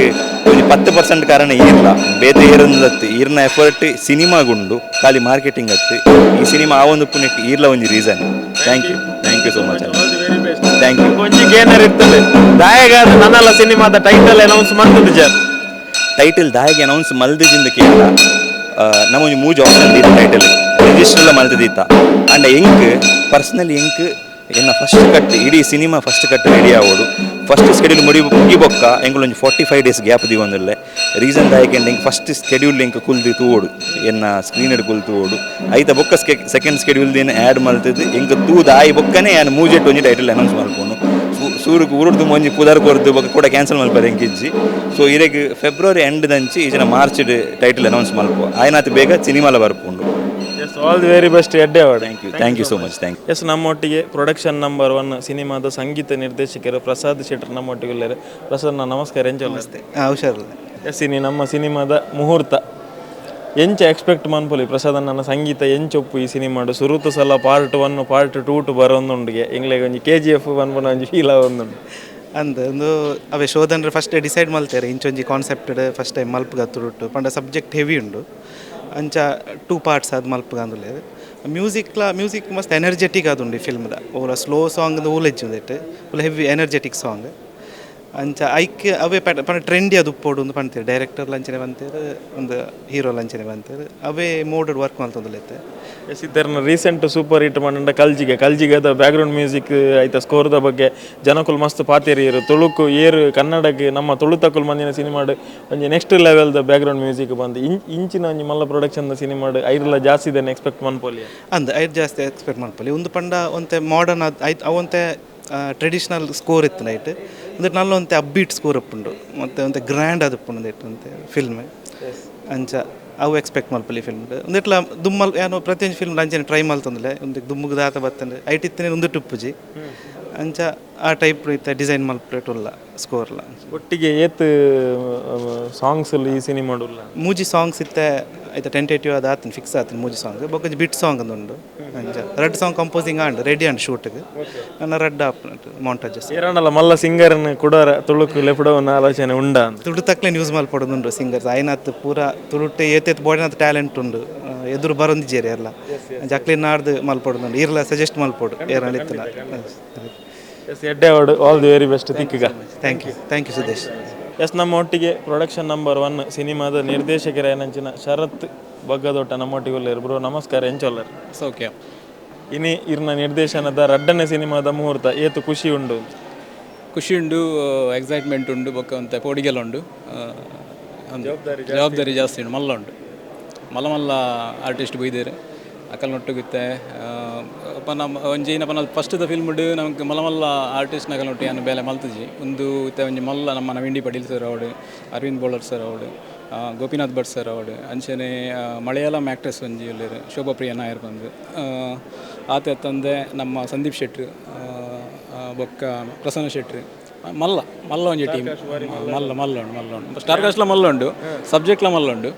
ಒಂಜಿ 10% ಕಾರಣ ಈರ್ಲ ಬೇತೆ ಏರಂದತ್ತು ಈರ್ನ ಎಫರ್ಟ್ ಸಿನಿಮಾಗುಂಡು ಖಾಲಿ ಮಾರ್ಕೆಟಿಂಗ್ ಅತ್ತು ಈ ಸಿನಿಮಾ ಆ ಒಂದು ಪುಣ್ಯಕ್ಕೆ ಈರ್ಲ ಒಂಜಿ reason. Thank you, thank you so much. Thank you. ಒಂಜಿ ಗೇನರ್ ಇರ್ತದೆ ದಾಯಗಾದ ನನ್ನಲ್ಲ ಸಿನಿಮಾದ ಟೈಟಲ್ ಅನೌನ್ಸ್ ಮಾಡ್ತದೆ ಜರ್ ಟೈಟಲ್ ದಾಯಗೆ ಅನೌನ್ಸ್ ಮಲ್ದಿದಿಂದ ಕೇಳ ನಮ್ಮೊಂಜಿ ಮೂಜಿ ಆಪ್ಷನ್ ದೀತ ಟೈಟಲ್ ರಿಜಿಸ್ಟರ್ಲ ಮಲ್ತದೀತ ಅಂಡ ಎಂಕ್ ಪರ್ಸನಲಿ ಎಂಕ್ ಎನ್ನ ಫಸ್ಟ್ ಕಟ್ ಇಡೀ ಸಿನಿಮಾ ಫಸ್ಟ್ ಕಟ್ ರೆಡಿ ಆವೋಡು ಫಸ್ಟ್ ಸ್ಕೆಡ್ಯೂಲ್ ಮುಡಿ ಮುಗಿಬೊಕ್ಕ ಎಂಕುಲೊಂಜಿ 45 ಡೇಸ್ ಗ್ಯಾಪ್ ದೀವೊಂದುಲ್ಲೆ ರೀಸನ್ ದಾಯಕೆ ಎಂಕ್ ಫಸ್ಟ್ ಸ್ಕೆಡ್ಯೂಲ್ ಎಂಕ್ ಕುಲ್ದು ತೂವೋಡು ಎನ್ನ ಸ್ಕ್ರೀನ್ ಕುಲ್ ತೂವೋಡು ಐತ ಬೊಕ್ಕ ಸೆಕೆಂಡ್ ಸ್ಕೆಡ್ಯೂಲ್ ದೇನು ಆ್ಯಡ್ ಮಲ್ತದ್ದು ಎಂಕ್ ತೂದು ಆಯಿ ಬೊಕ್ಕನೆ ಯಾನ್ ಮೂಜೆಟ್ ಒಂಜಿ ಟೈಟಲ್ ಅನೌನ್ಸ್ ಮಲ್ಪೊನು ಸೂರುಕು ಉರುಡ್ದು ಒಂಜಿ ಪುದರ್ ಕೊರ್ದು ಬೊಕ್ಕ ಕೂಡ ಕ್ಯಾನ್ಸಲ್ ಮಲ್ಪರೆ ಎಂಕಿಜ್ಜಿ. ಸೊ ಇರೆಗ್ ಫೆಬ್ರವರಿ ಎಂಡ್ ದಂಚಿ ಈ ಜನ ಮಾರ್ಚ್ ಟೈಟಲ್ ಅನೌನ್ಸ್ ಮಲ್ಪು ಆಯ್ನಾತ್ ಬೇಗ ಸಿನಿಮಾಲ ಬರ್ಪುಂಡು. Yes, all the very best ಎಡ್ಡೆ award. Thank you, thank you so much. Thank you. Yes, ನಮ್ಮೊಟ್ಟಿಗೆ ಪ್ರೊಡಕ್ಷನ್ ನಂಬರ್ 1 ಸಿನಿಮಾದ ಸಂಗೀತ ನಿರ್ದೇಶಕರು ಪ್ರಸಾದ್ ಶೆಟ್ಟರ್ ನಮ್ಮೊಟ್ಟಿಗೆ ಉಳ್ಳೇರು. ಪ್ರಸಾದ್ ನಮಸ್ಕಾರ. ಎಂಚ ನಮಸ್ತೆ. ಹುಷಾರಿಲ್ಲ. ಎಸ್, ಇನಿ ನಮ್ಮ ಸಿನಿಮಾದ ಮುಹೂರ್ತ ಎಂಚ ಎಕ್ಸ್ಪೆಕ್ಟ್ ಮನ್ಪೊಲಿ ಪ್ರಸಾದ್ ನನ್ನ ಸಂಗೀತ ಎಂಚೊಪ್ಪು ಈ ಸಿನಿಮಾಡು ಸುರುತ ಸಲ ಪಾರ್ಟ್ 1 ಪಾರ್ಟ್ 2 ಟು ಬರೋಂದುಂಡುಗೆ ಎಂಗ್ಲೆಗ್ ಒಂಜಿ KGF ಪನ್ಪುನ ಒಂಜಿ ಫೀಲ್ ಆವೊಂದುಂಡು. ಅಂದ್ ಒಂದು ಅವೇ ಶೋಧನ್ರೆ ಫಸ್ಟ್ ಡಿಸೈಡ್ ಮಲ್ತೇರೆ ಇಂಚೊಂಜಿ ಕಾನ್ಸೆಪ್ಟೆಡ್ ಫಸ್ಟ್ ಟೈಮ್ ಮಲ್ಪುಗ ತುರುಟು ಪಂಡ ಸಬ್ಜೆಕ್ಟ್ ಹೆವಿ ಉಂಡು ಅಂಚ 2 ಪಾರ್ಟ್ಸ್ ಅದು ಮಲ್ಪುಗ ಅಂದುಲ್ಲೆ ಮ್ಯೂಸಿಕ್ಲ ಮ್ಯೂಸಿಕ್ ಮಸ್ತ್ ಎನರ್ಜೆಟಿಕ್ ಆದುಂಡು ಈ ಫಿಲ್ಮ್ದ ಓಲ ಸ್ಲೋ ಸಾಂಗ್ ಓಲೆಜ್ಜು ಉಂದೆಟ್ ಓಲ ಹೆವಿ ಎನರ್ಜೆಟಿಕ್ ಸಾಂಗ್ ಅಂಚ ಐಕ್ ಅವೇ ಪಂಡ ಟ್ರೆಂಡಿ ಅದು ಉಪ್ಪೋಡು ಒಂದು ಪಂತೇರು ಡೈರೆಕ್ಟರ್ ಲಂಚನೆ ಬಂತೇರು ಒಂದು ಹೀರೋ ಲಂಚನೆ ಬಂತೇರು ಅವೇ ಮೋಡ್ ವರ್ಕ್ ಮಲ್ತೊಂದುಲ್ಲೆತ್ತೆ. ಎಸ್, ಇದ್ದರ್ನ ರೀಸೆಂಟ್ ಸೂಪರ್ ಹಿಟ್ ಮಂಡ ಕಲ್ಜಿಗೆ ಕಲ್ಜಿಗದ ಬ್ಯಾಕ್ಗ್ರೌಂಡ್ ಮ್ಯೂಸಿಕ್ ಐತ ಸ್ಕೋರ್ದ ಬಗ್ಗೆ ಜನಕುಲ್ ಮಸ್ತ್ ಪಾತೇರಿಯರು ತುಳುಕು ಏರು ಕನ್ನಡಕ್ಕೆ ನಮ್ಮ ತುಳುತಕುಲ್ ಮಂದಿನ ಸಿನಿಮಾಡು ಒಂಜಿ ನೆಕ್ಸ್ಟ್ ಲೆವೆಲ್ದ ಬ್ಯಾಕ್ಗ್ರೌಂಡ್ ಮ್ಯೂಸಿಕ್ ಬಂದು ಇಂಚಿನ ಒಂಜಿ ಮಲ್ಲ ಪ್ರೊಡಕ್ಷನ್ದ ಸಿನಿಮಾಡು ಐರ್ಲ ಜಾಸ್ತಿ ಇದನ್ನು ಎಕ್ಸ್ಪೆಕ್ಟ್ ಮನ್ಪೊಲಿ ಅಂದ್ ಐರ್ ಜಾಸ್ತಿ ಎಕ್ಸ್ಪೆಕ್ಟ್ ಮನ್ಪೊಲಿ ಒಂದು ಪಂಡ ಒಂತೆ ಮಾಡರ್ನ್ ಅದು ಐತ್ ಅವಂತೆ ಟ್ರೆಡಿಷ್ನಲ್ ಸ್ಕೋರ್ ಇತ್ತು ನೈಟ್ ಅಂದ್ರೆ ನಲ್ಲ ಒಂತೆ ಅಪ್ಬೀಟ್ ಸ್ಕೋರ್ ಉಪ್ಪುಂಡು ಮತ್ತು ಒಂತೆ ಗ್ರ್ಯಾಂಡ್ ಅದು ಉಪ್ಪುಂಡು ಒಂದೆಟ್ ಒಂತೆ ಫಿಲ್ಮ್ ಅಂಚ ಅವು ಎಕ್ಸ್ಪೆಕ್ಟ್ ಮಲ್ಪಲಿ ಫಿಲ್ಮ್ ಒಂದೆಟ್ಲ ದುಮ್ಮಲ್ ಯಾನು ಪ್ರತಿಯೊಂದು ಫಿಲ್ಮ್ ಅಂಚನೆ ಟ್ರೈ ಮಲ್ತೊಂದುಲ್ಲೆ ಒಂದು ದುಮ್ಮುಗ್ ದಾತ ಬತ್ತಂದ್ರೆ ಐಟ್ ಇತ್ತನೆ ಒಂದು ಟುಪ್ಪುಜಿ ಅಂಚ ಆ ಟೈಪ್ ಇತ್ತ ಡಿಸೈನ್ ಮಲ್ಪಲೇಟುಲ್ಲ ಸ್ಕೋರ್ಲ. ಒಟ್ಟಿಗೆ ಏತ್ ಸಾಂಗ್ಸ್ ಈ ಸಿನಿಮಾಡು ಉಲ್ಲ ಮೂಜಿ ಸಾಂಗ್ಸ್ ಇತ್ತೆ ಐತ ಟೆಂಟೇಟಿವ್ ಅದು ಆತನ ಫಿಕ್ಸ್ ಆತನ ಮೂಜಿ ಸಾಂಗ್ ಬೊಕ್ಕ ಬಿಟ್ ಸಾಂಗ್ ಉಂಡು ಅಂಚ ರಡ್ ಸಾಂಗ್ ಕಂಪೋಸಿಂಗ್ ಆಂಡ್ ರೆಡಿ ಆಂಡ್ ಶೂಟ್ಗೆ ನನ್ನ ರಡ್ ಆಪ್ ಮಾಂಟಾಜಸ್. ಏರಾಂಡಲ ಮಲ್ಲ ಸಿಂಗರ್ನ ಕುಡಾರ ತುಳುಕು ಲೆಫ್ಡವನ್ನ ಆಲೋಚನೆ ಉಂಡ ಅಂತ ತುಳು ತಕ್ಲೆ ಯೂಸ್ ಮಲ್ಪಡೋದುಂಡು ಸಿಂಗರ್ಸ್ ಆಯ್ನಾತ್ ಪೂರ ತುಳುಟೆ ಏತೇತ್ ಬೋಡಿನಾತ್ ಟ್ಯಾಲೆಂಟ್ ಉಂಡು ಎದುರು ಬರೊಂದಿಜೇರಿ ಎಲ್ಲ ಜಕ್ಲಿ ನಾಡ್ದು ಮಲ್ಪಡೋದುಂಡು ಈರ್ಲ ಸಜೆಸ್ಟ್ ಮಲ್ಪೋಡು ಏರಾಂಡ ಇತ್ತಲ್ಲ. ಎಸ್, ಎಡ್ಡೆ award all the very best ತಿಕ್ಕಗ. Thank you, thank you Sudesh. Yes, ನಮ್ಮ ಒಟ್ಟಿಗೆ ಪ್ರೊಡಕ್ಷನ್ ನಂಬರ್ 1 ಸಿನಿಮಾದ ನಿರ್ದೇಶಕರ ಏನಂಚಿನ ಶರತ್ ಬಗ್ಗದೊಟ್ಟ ನಮ್ಮೊಟ್ಟಿಗೆ ಉಲ್ಲೇರು. ಬ್ರೋ ನಮಸ್ಕಾರ. ಎಂಚೊಲ್ಲರ್ ಸೌಖ್ಯ. ಇನಿ ಇರ್ನ ನಿರ್ದೇಶನದ ರಡ್ಡನೆ ಸಿನಿಮಾದ ಮುಹೂರ್ತ ಏತು ಖುಷಿ ಉಂಡು? ಖುಷಿ ಉಂಡು, ಎಕ್ಸೈಟ್ಮೆಂಟ್ ಉಂಡು, ಬೊಕ್ಕ ಒಂತೆ ಪೋಡಿಗೆಲ್ಲ ಉಂಡು, ಜವಾಬ್ದಾರಿ ಜಾಸ್ತಿ ಉಂಡು, ಮಲ್ಲ ಉಂಡು, ಮಲ್ಲ ಮಲ್ಲ ಆರ್ಟಿಸ್ಟ್ ಬೈದೇರು ಅಕಲ್ ನೊಟ್ಟುಗಿತ್ತೆ ನಮ್ಮ ಒಂಜಿ ಏನಪ್ಪ ಫಸ್ಟ್ the film ನಮ್ಗೆ ಮಲ್ಲ ಮಲ್ಲ ಆರ್ಟಿಸ್ಟ್ ನಕಲ್ ನೊಟ್ಟು ಯಾನು ಬೇಲೆ ಮಲ್ತಜಿ ಒಂದು ಇತ್ತೆ ಒಂಜಿ ಮಲ್ಲ ನಮ್ಮ ನವೀನ್ ಡಿ ಪಟೀಲ್ ಸರ್ ಅವಡು, ಅರವಿಂದ್ ಬೋಳರ್ ಸರ್ ಅವಡು, ಗೋಪಿನಾಥ್ ಭಟ್ ಸರ್ ಅವಡು, ಅಂಚನೆ ಮಲಯಾಳಂ ಆ್ಯಕ್ಟ್ರೆಸ್ ಒಂಜಿ ಉಲ್ಲೇರು ಶೋಭಾಪ್ರಿಯ ನಾಯರ್ ಬಂದು ಆತ ತಂದೆ ನಮ್ಮ ಸಂದೀಪ್ ಶೆಟ್ರು, ಬೊಕ್ಕ ಪ್ರಸನ್ನ ಶೆಟ್ರು, ಮಲ್ಲ ಮಲ್ಲ ಒಂಜಿ ಟೀಮ್ ಮಲ್ಲ ಮಲ್ಲ ಉಂಡು ಮಲ್ಲ ಉಂಡು ಸ್ಟಾರ್ ಕಾಸ್ಟ್ಲ ಮಲ್ಲ ಉಂಡು, ಸಬ್ಜೆಕ್ಟ್ಲ ಮಲ್ಲ ಉಂಡು.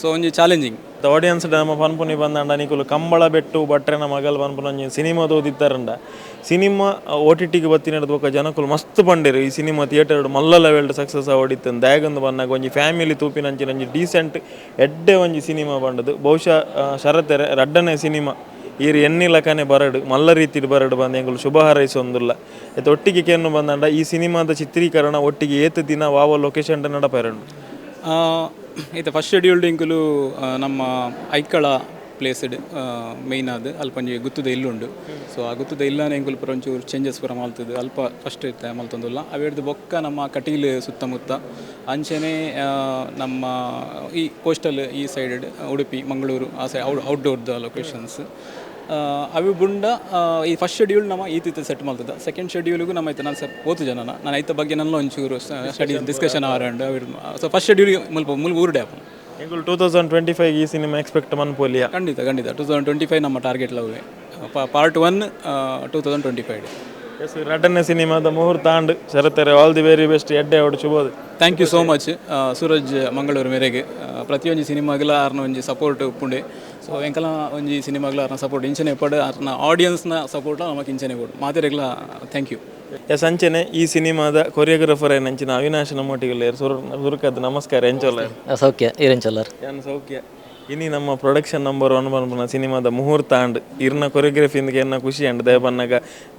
ಸೊ ಒಂಜಿ ಚಾಲೆಂಜಿಂಗ್ ಆಡಿಯನ್ಸ್ ನಮ್ಮ ಪನ್ಪುನಿ ಬಂದಂಡ ನಿಕುಲು ಕಂಬಳ ಬೆಟ್ಟು ಬಟ್ರೆನ ಮಗಲ್ ಪನ್ಪುನ ಒಂಜಿ ಸಿನಿಮಾ ಓದಿತ್ತಾರಂಡ ಸಿನಿಮಾ OTT ಬತ್ತಿನಡ್ದು ಬೊಕ್ಕ ಜನಕುಲು ಮಸ್ತ್ ಪಂಡೇರು ಈ ಸಿನಿಮಾ ಥಿಯೇಟರ್ ಮಲ್ಲ ಲೆವೆಲ್ ಸಕ್ಸಸ್ ಆವಡಿತ್ತು ದಾಯಗಂದು ಬನ್ನಾಗ ಒಂಜಿ ಫ್ಯಾಮಿಲಿ ತೂಪಿನಂಚಿನ ಒಂಜಿ ಡೀಸೆಂಟ್ ಎಡ್ಡೆ ಒಂಜಿ ಸಿನಿಮಾ ಬಂಡದು. ಬಹುಶಃ ಶರತ್ತೆರೆ ರಡ್ಡನೆ ಸಿನಿಮಾ ಈರ್ ಎನ್ನಿ ಲಕನೆ ಬರಡು ಮಲ್ಲ ರೀತಿಡ್ ಬರಡು ಬಂದ ಎಂಕುಲು ಶುಭ ಹಾರೈಸೊಂದುಲ್ಲ. ಆಯ್ತು ಒಟ್ಟಿಗೆ ಕೆನ್ನು ಬಂದಂಡ ಈ ಸಿನಿಮಾದ ಚಿತ್ರೀಕರಣ ಒಟ್ಟಿಗೆ ಏತು ದಿನ ವಾವ ಲೊಕೇಶನ್ ನಡಪೆರಂಡು? ಇತ್ತೆ ಫಸ್ಟ್ ಶೆಡ್ಯೂಲ್ಡ್ ಇಂಕುಲು ನಮ್ಮ ಐಕಳ ಪ್ಲೇಸ್ಡ್ ಮೇಯ್ನ್ ಆದ್ ಅಲ್ಪ ಒಂಜಿ ಗುತ್ತುದ ಇಲ್ಲುಂಡು. ಸೊ ಆ ಗುತ್ತುದ ಇಲ್ಲನೆ ಎಂಕುಲು ಪೂರ ಒಂಚೂರು ಚೇಂಜಸ್ ಪೂರ ಮಲ್ತುದು ಅಲ್ಪ ಫಸ್ಟ್ ಇತ್ತೆ ಮಲ್ತೊಂದುಲ್ಲ. ಅವೆಡ್ದ್ ಬೊಕ್ಕ ನಮ್ಮ ಕಟೀಲ್ ಸುತ್ತಮುತ್ತ, ಅಂಚನೆ ನಮ್ಮ ಈ ಕೋಸ್ಟಲ್ ಈ ಸೈಡ್, ಉಡುಪಿ, ಮಂಗಳೂರು, ಆ ಸೈಡ್ ಔಟ್ಡೋರ್ದ ಲೊಕೇಶನ್ಸ್. ಅವು ಬುಂಡ ಈ ಫಸ್ಟ್ ಶೆಡ್ಯೂಲ್ ನಮ್ಮ ಈತಿತ್ತೆ ಸೆಟ್ ಮಲ್ತದ. ಸೆಕೆಂಡ್ ಶೆಡ್ಯೂಲ್ಗೂ ನಮ್ಮ ಇತ್ತೆ ನಾನು ಪೋತು ಜನ ನಾನು ಐತ ಬಗ್ಗೆ ನನ್ನ ಒಂಚೂರು ಸ್ಟಡಿ ಡಿಸ್ಕಷನ್ ಆವರಂಡು. ಸೊ ಫಸ್ಟ್ ಶೆಡ್ಯೂಲ್ ಮುಲ್ಪ ಮುಲ್ಪ ಊರುಡೆ ಆಪುಂಡು. ಎಂಕುಲು 2025 ಈ ಸಿನಿಮಾ ಎಕ್ಸ್ಪೆಕ್ಟ್ ಮನ್ಪೊಲಿಯ? ಖಂಡಿತ, ಖಂಡಿತ. 2025 ನಮ್ಮ ಟಾರ್ಗೆಟ್ ಲವ್ವೆ. ಪಾರ್ಟ್ 1 2025. ಎಸ್, ರಡ್ಡನೇ ಸಿನಿಮಾದ ಮುಹೂರ್ತ ಆಂಡ್. ಶರತ್ತರೆ, ಆಲ್ the very best. ಎಡ್ಡೆ ಅವಡು, ಶುಭೋದಯ. Thank you so much Suraj Mangaluru ಮೇರೆಗೆ. ಪ್ರತಿಯೊಂಜಿ ಸಿನಿಮಾಗ್ಲ ಆರ್ನ ಒಂಜಿ ಸಪೋರ್ಟ್ ಉಪ್ಪುಂಡೆ. ಸೊ ಎಂಕಲ ಒಂಜಿ ಸಿನಿಮಾಗ್ಲ ಆರ್ನ ಸಪೋರ್ಟ್ ಇಂಚನೆ ಇಪ್ಪಡು. ಆರ್ನ ಆಡಿಯನ್ಸ್ನ ಸಪೋರ್ಟ್ ನಮಕ್ ಇಂಚನೆ ಬೋಡು. ಮಾತೆರೆಗ್ಲ thank you. S, ಅಂಚನೆ ಈ ಸಿನಿಮಾದ ಕೊರಿಯೋಗ್ರಾಫರ್ ಏನಂಚಿನ ಅವಿನಾಶ್ ನಮ್ಮೊಟ್ಟಿಗೆ. ಸುರು ಸುರುಕದ್ದು ನಮಸ್ಕಾರ, ಎಂಚೊಲ್ಲ? ಸೌಖ್ಯ, ಈರೆಂಚೊಲ್ಲರ್? ಯಾನ್ ಸೌಖ್ಯ. ಇನಿ ನಮ್ಮ ಪ್ರೊಡಕ್ಷನ್ ನಂಬರ್ 1 ಪನ್ಪುನ ಸಿನಿಮಾದ ಮುಹೂರ್ತ ಆಂಡ್. ಇರ್ನ ಕೊರಿಯೋಗ್ರಫಿ ಎನ್ನ ಖುಷಿ ಅಂಡ್. ದಯಪನ್ನಗ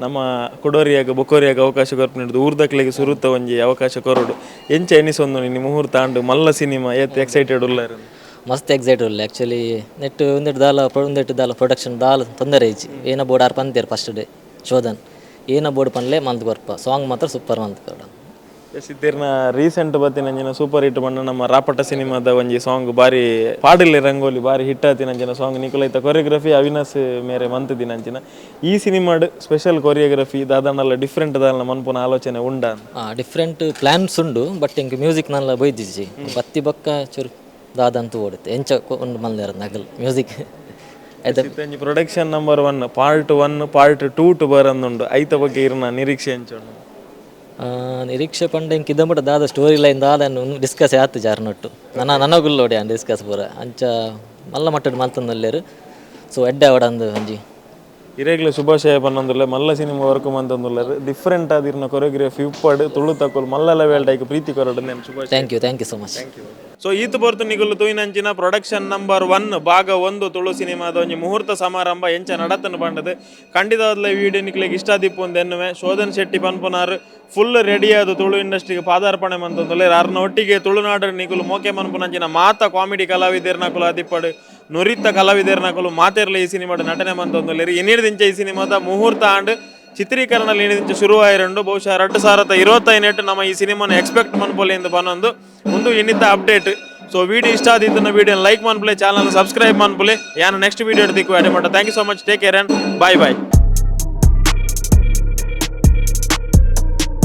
ನಮ್ಮ ಕುಡೋರಿಯಾಗ ಬೊಕೋರಿಯಾಗ ಅವಕಾಶ ಕೊರ್ಪಿನಿಡ್ದು ಊರ್ದಕ್ಲೆಗ್ ಸುರುತ ಒಂಜಿ ಅವಕಾಶ ಕೊರೊಡು ಎಂಚ ಎನಿಸೊಂದು? ಇನಿ ಮುಹೂರ್ತ ಆಂಡ್, ಮಲ್ಲ ಸಿನಿಮಾ, ಏತ್ ಎಕ್ಸೈಟೆಡ್ ಉಲ್ಲರ್? ಮಸ್ತ್ ಎಕ್ಸೈಟ್ ಉಲ್ಲ. ಆ್ಯಕ್ಚುಲಿ ನೆಟ್ ಒಂದೆಟ್ ದಾಲ ಒಂದೆಟ್ ದಾಲ ಪ್ರೊಡಕ್ಷನ್ ದಾಲ ತೊಂದರೆ ಇಜ್ಜಿ. ಏನ ಬೋರ್ಡ್ ಆರ್ ಪಂತೇರು ಫಸ್ಟ್ ಡೇ ಶೋಧನ್, ಏನ ಬೋರ್ಡ್ ಪನ್ಲೆ ಮಂತ್ ಕೊರ್ಪ. ಸಾಂಗ್ ಮಾತ್ರ ಸೂಪರ್ ಮಂತ್ ಕೊರಡ. ಎಸ್, ಇತ್ತಿರ್ನ ರೀಸೆಂಟ್ ಬತ್ತಿನಂಚಿನ ಸೂಪರ್ ಹಿಟ್ ಬಣ್ಣ ನಮ್ಮ ರಾಪಟ ಸಿನಿಮಾದ ಒಂಜಿ ಸಾಂಗ್ ಬಾರಿ ಪಾಡಿಲ್ಲೆ ರಂಗೋಲಿ ಬಾರಿ ಹಿಟ್ ಆತಿನಂಚಿನ ಸಾಂಗ್. ನಿಕುಲೈತ ಕೊರಿಯೋಗ್ರಫಿ ಅವಿನಾಶ್ ಮೇರೆ ಮಂತ್ ದಿನಂಚಿನ ಈ ಸಿನಿಮಾಡ್ ಸ್ಪೆಷಲ್ ಕೊರಿಯೋಗ್ರಫಿ ದಾದಾಂಡಲ ಡಿಫ್ರೆಂಟ್ ದಾಲನ ಮನ್ಪುನ ಆಲೋಚನೆ ಉಂಡಾ? ಡಿಫ್ರೆಂಟ್ ಪ್ಲ್ಯಾನ್ಸ್ ಉಂಡು, ಬಟ್ ಎಂಕ್ ಮ್ಯೂಸಿಕ್ ನಲ್ಲ ಬೊಯ್ದಿಜ್ಜಿ. ಬತ್ತಿ ಬೊಕ್ಕ ಚೂರು ದಾದಂತೂ ಓಡುತ್ತೆ ಎಂಚ ಉಂಡು ಮಲ್ದೇರ ನಗಲ್ ಮ್ಯೂಸಿಕ್. ಇತ್ತಂಜಿ production number 1 part 1, part 2 too ಬರಂದುಂಡು. ಐತ ಬಗ್ಗೆ ಇರ್ನ ನಿರೀಕ್ಷೆ ಎಂಚ ಉಂಡು? ನಿರೀಕ್ಷೆ ಪಂಡ ಇಂಕ್ ಇದಂಬಟ ದಾದ ಸ್ಟೋರಿ ಲೈನ್ ದಾದ ಡಿಸ್ಕಸ್ ಆತು ಜಾರ್ನೊಟ್ಟು ನನ್ನ ನನಗುಲ್ಲೋಡಿ ಡಿಸ್ಕಸ್ ಪೂರ ಅಂಚ ಮಲ್ಲ ಮಟ್ಟಡ್ ಮಲ್ತೊಂದುಲ್ಲೆರ್. ಸೊ ಎಡ್ಡೆ ಆವಡಂದು ಒಂಜಿ. ಇರೇಗ್ಲ ಶುಭಾಶಯ ಪನ್ನೊಂದುಲ್ಲ. ಮಲ್ಲ ಸಿನಿಮಾ ವರ್ಕ್ ಮಂತೊಂದುಲ್ಲೆರ್. ಡಿಫ್ರೆಂಟ್ ಆದಿರ್ನ ಕೊರಿಯೋಗ್ರಫಿ ಉಪ್ಪಡ್, ತುಳು ತಕೊಲ್ ಮಲ್ಲ ಲೆವೆಲ್ ಐಕ್ ಪ್ರೀತಿ ಕೊರಡು ನೇನ್ ಶುಭಾಶಯ. Thank you, thank you so much. So ಈತ್ ಪೊರ್ತು ನಿಗುಲು ತೂಯಿನಂಚಿನ ಪ್ರೊಡಕ್ಷನ್ ನಂಬರ್ 1 ಭಾಗ 1 ತುಳು ಸಿನಿಮಾದ ಒಂಜಿ ಮುಹೂರ್ತ ಸಮಾರಂಭ ಎಂಚ ನಡತನ ಪಂಡದು. ಖಂಡಿತವಾದ್ಲ ವಿಡಿಯೋ ನಿಕ್ಲೆಗ್ ಇಷ್ಟ ದಿಪ್ಪು ಎನ್ನುವೆ. ಶೋಧನ್ ಶೆಟ್ಟಿ ಪನ್ಪುನಾರ್ ಫುಲ್ ರೆಡಿ ಆದ್ ತುಳು ಇಂಡಸ್ಟ್ರಿಗೆ ಪಾದಾರ್ಪಣೆ ಮಂತೊಂದುಲ್ಲೆರ್. ಆರ್ನ ಒಟ್ಟಿಗೆ ತುಳುನಾಡು ನಿಕುಲು ಮೋಕೆ ಮನ್ಪುನಂಚಿನ ಮಾತ ಕಾಮಿಡಿ ಕಲಾವಿದೆರ್ನಕುಲು ಆದಿಪ್ಪಡು, ನುರಿತ ಕಲಾವಿದೆರ್ನಕುಲು ಮಾತೆರ್ಲ ಈ ಸಿನಿಮಾಡ್ ನಟನೆ ಮಂತೊಂದುಲ್ಲೆರ್. ಇನಿರ್ದಿಂಚ ಈ ಸಿನಿಮಾದ ಮುಹೂರ್ತ ಆಂಡ್ ಚಿತ್ರೀಕರಣ ಇನಿದಿಂಚ ಶುರು ಆಯಿರಂಡು. ಬಹುಶಃ 2025 ನಮ್ಮ ಈ ಸಿನಿಮಾನ ಎಕ್ಸ್ಪೆಕ್ಟ್ ಮನ್ಪೊಲಿ ಎಂದು ಪನೊಂದು ಒಂದು ಇನ್ನಿತ ಅಪ್ಡೇಟ್. ಸೊ ವಿಡಿಯೋ ಇಷ್ಟ ಆದಿತ್ತನ್ನ ವಿಡಿಯೋ ಲೈಕ್ ಮನ್ಪುಲೆ, ಚಾನಲ್ ಸಬ್ಸ್ಕ್ರೈಬ್ ಮನ್ಪುಲೆ. ಯಾನ್ ನೆಕ್ಸ್ಟ್ ವಿಡಿಯೋ ದಿಕ್ಕು ಅಡೆ. Thank you so much, take care and bye bye.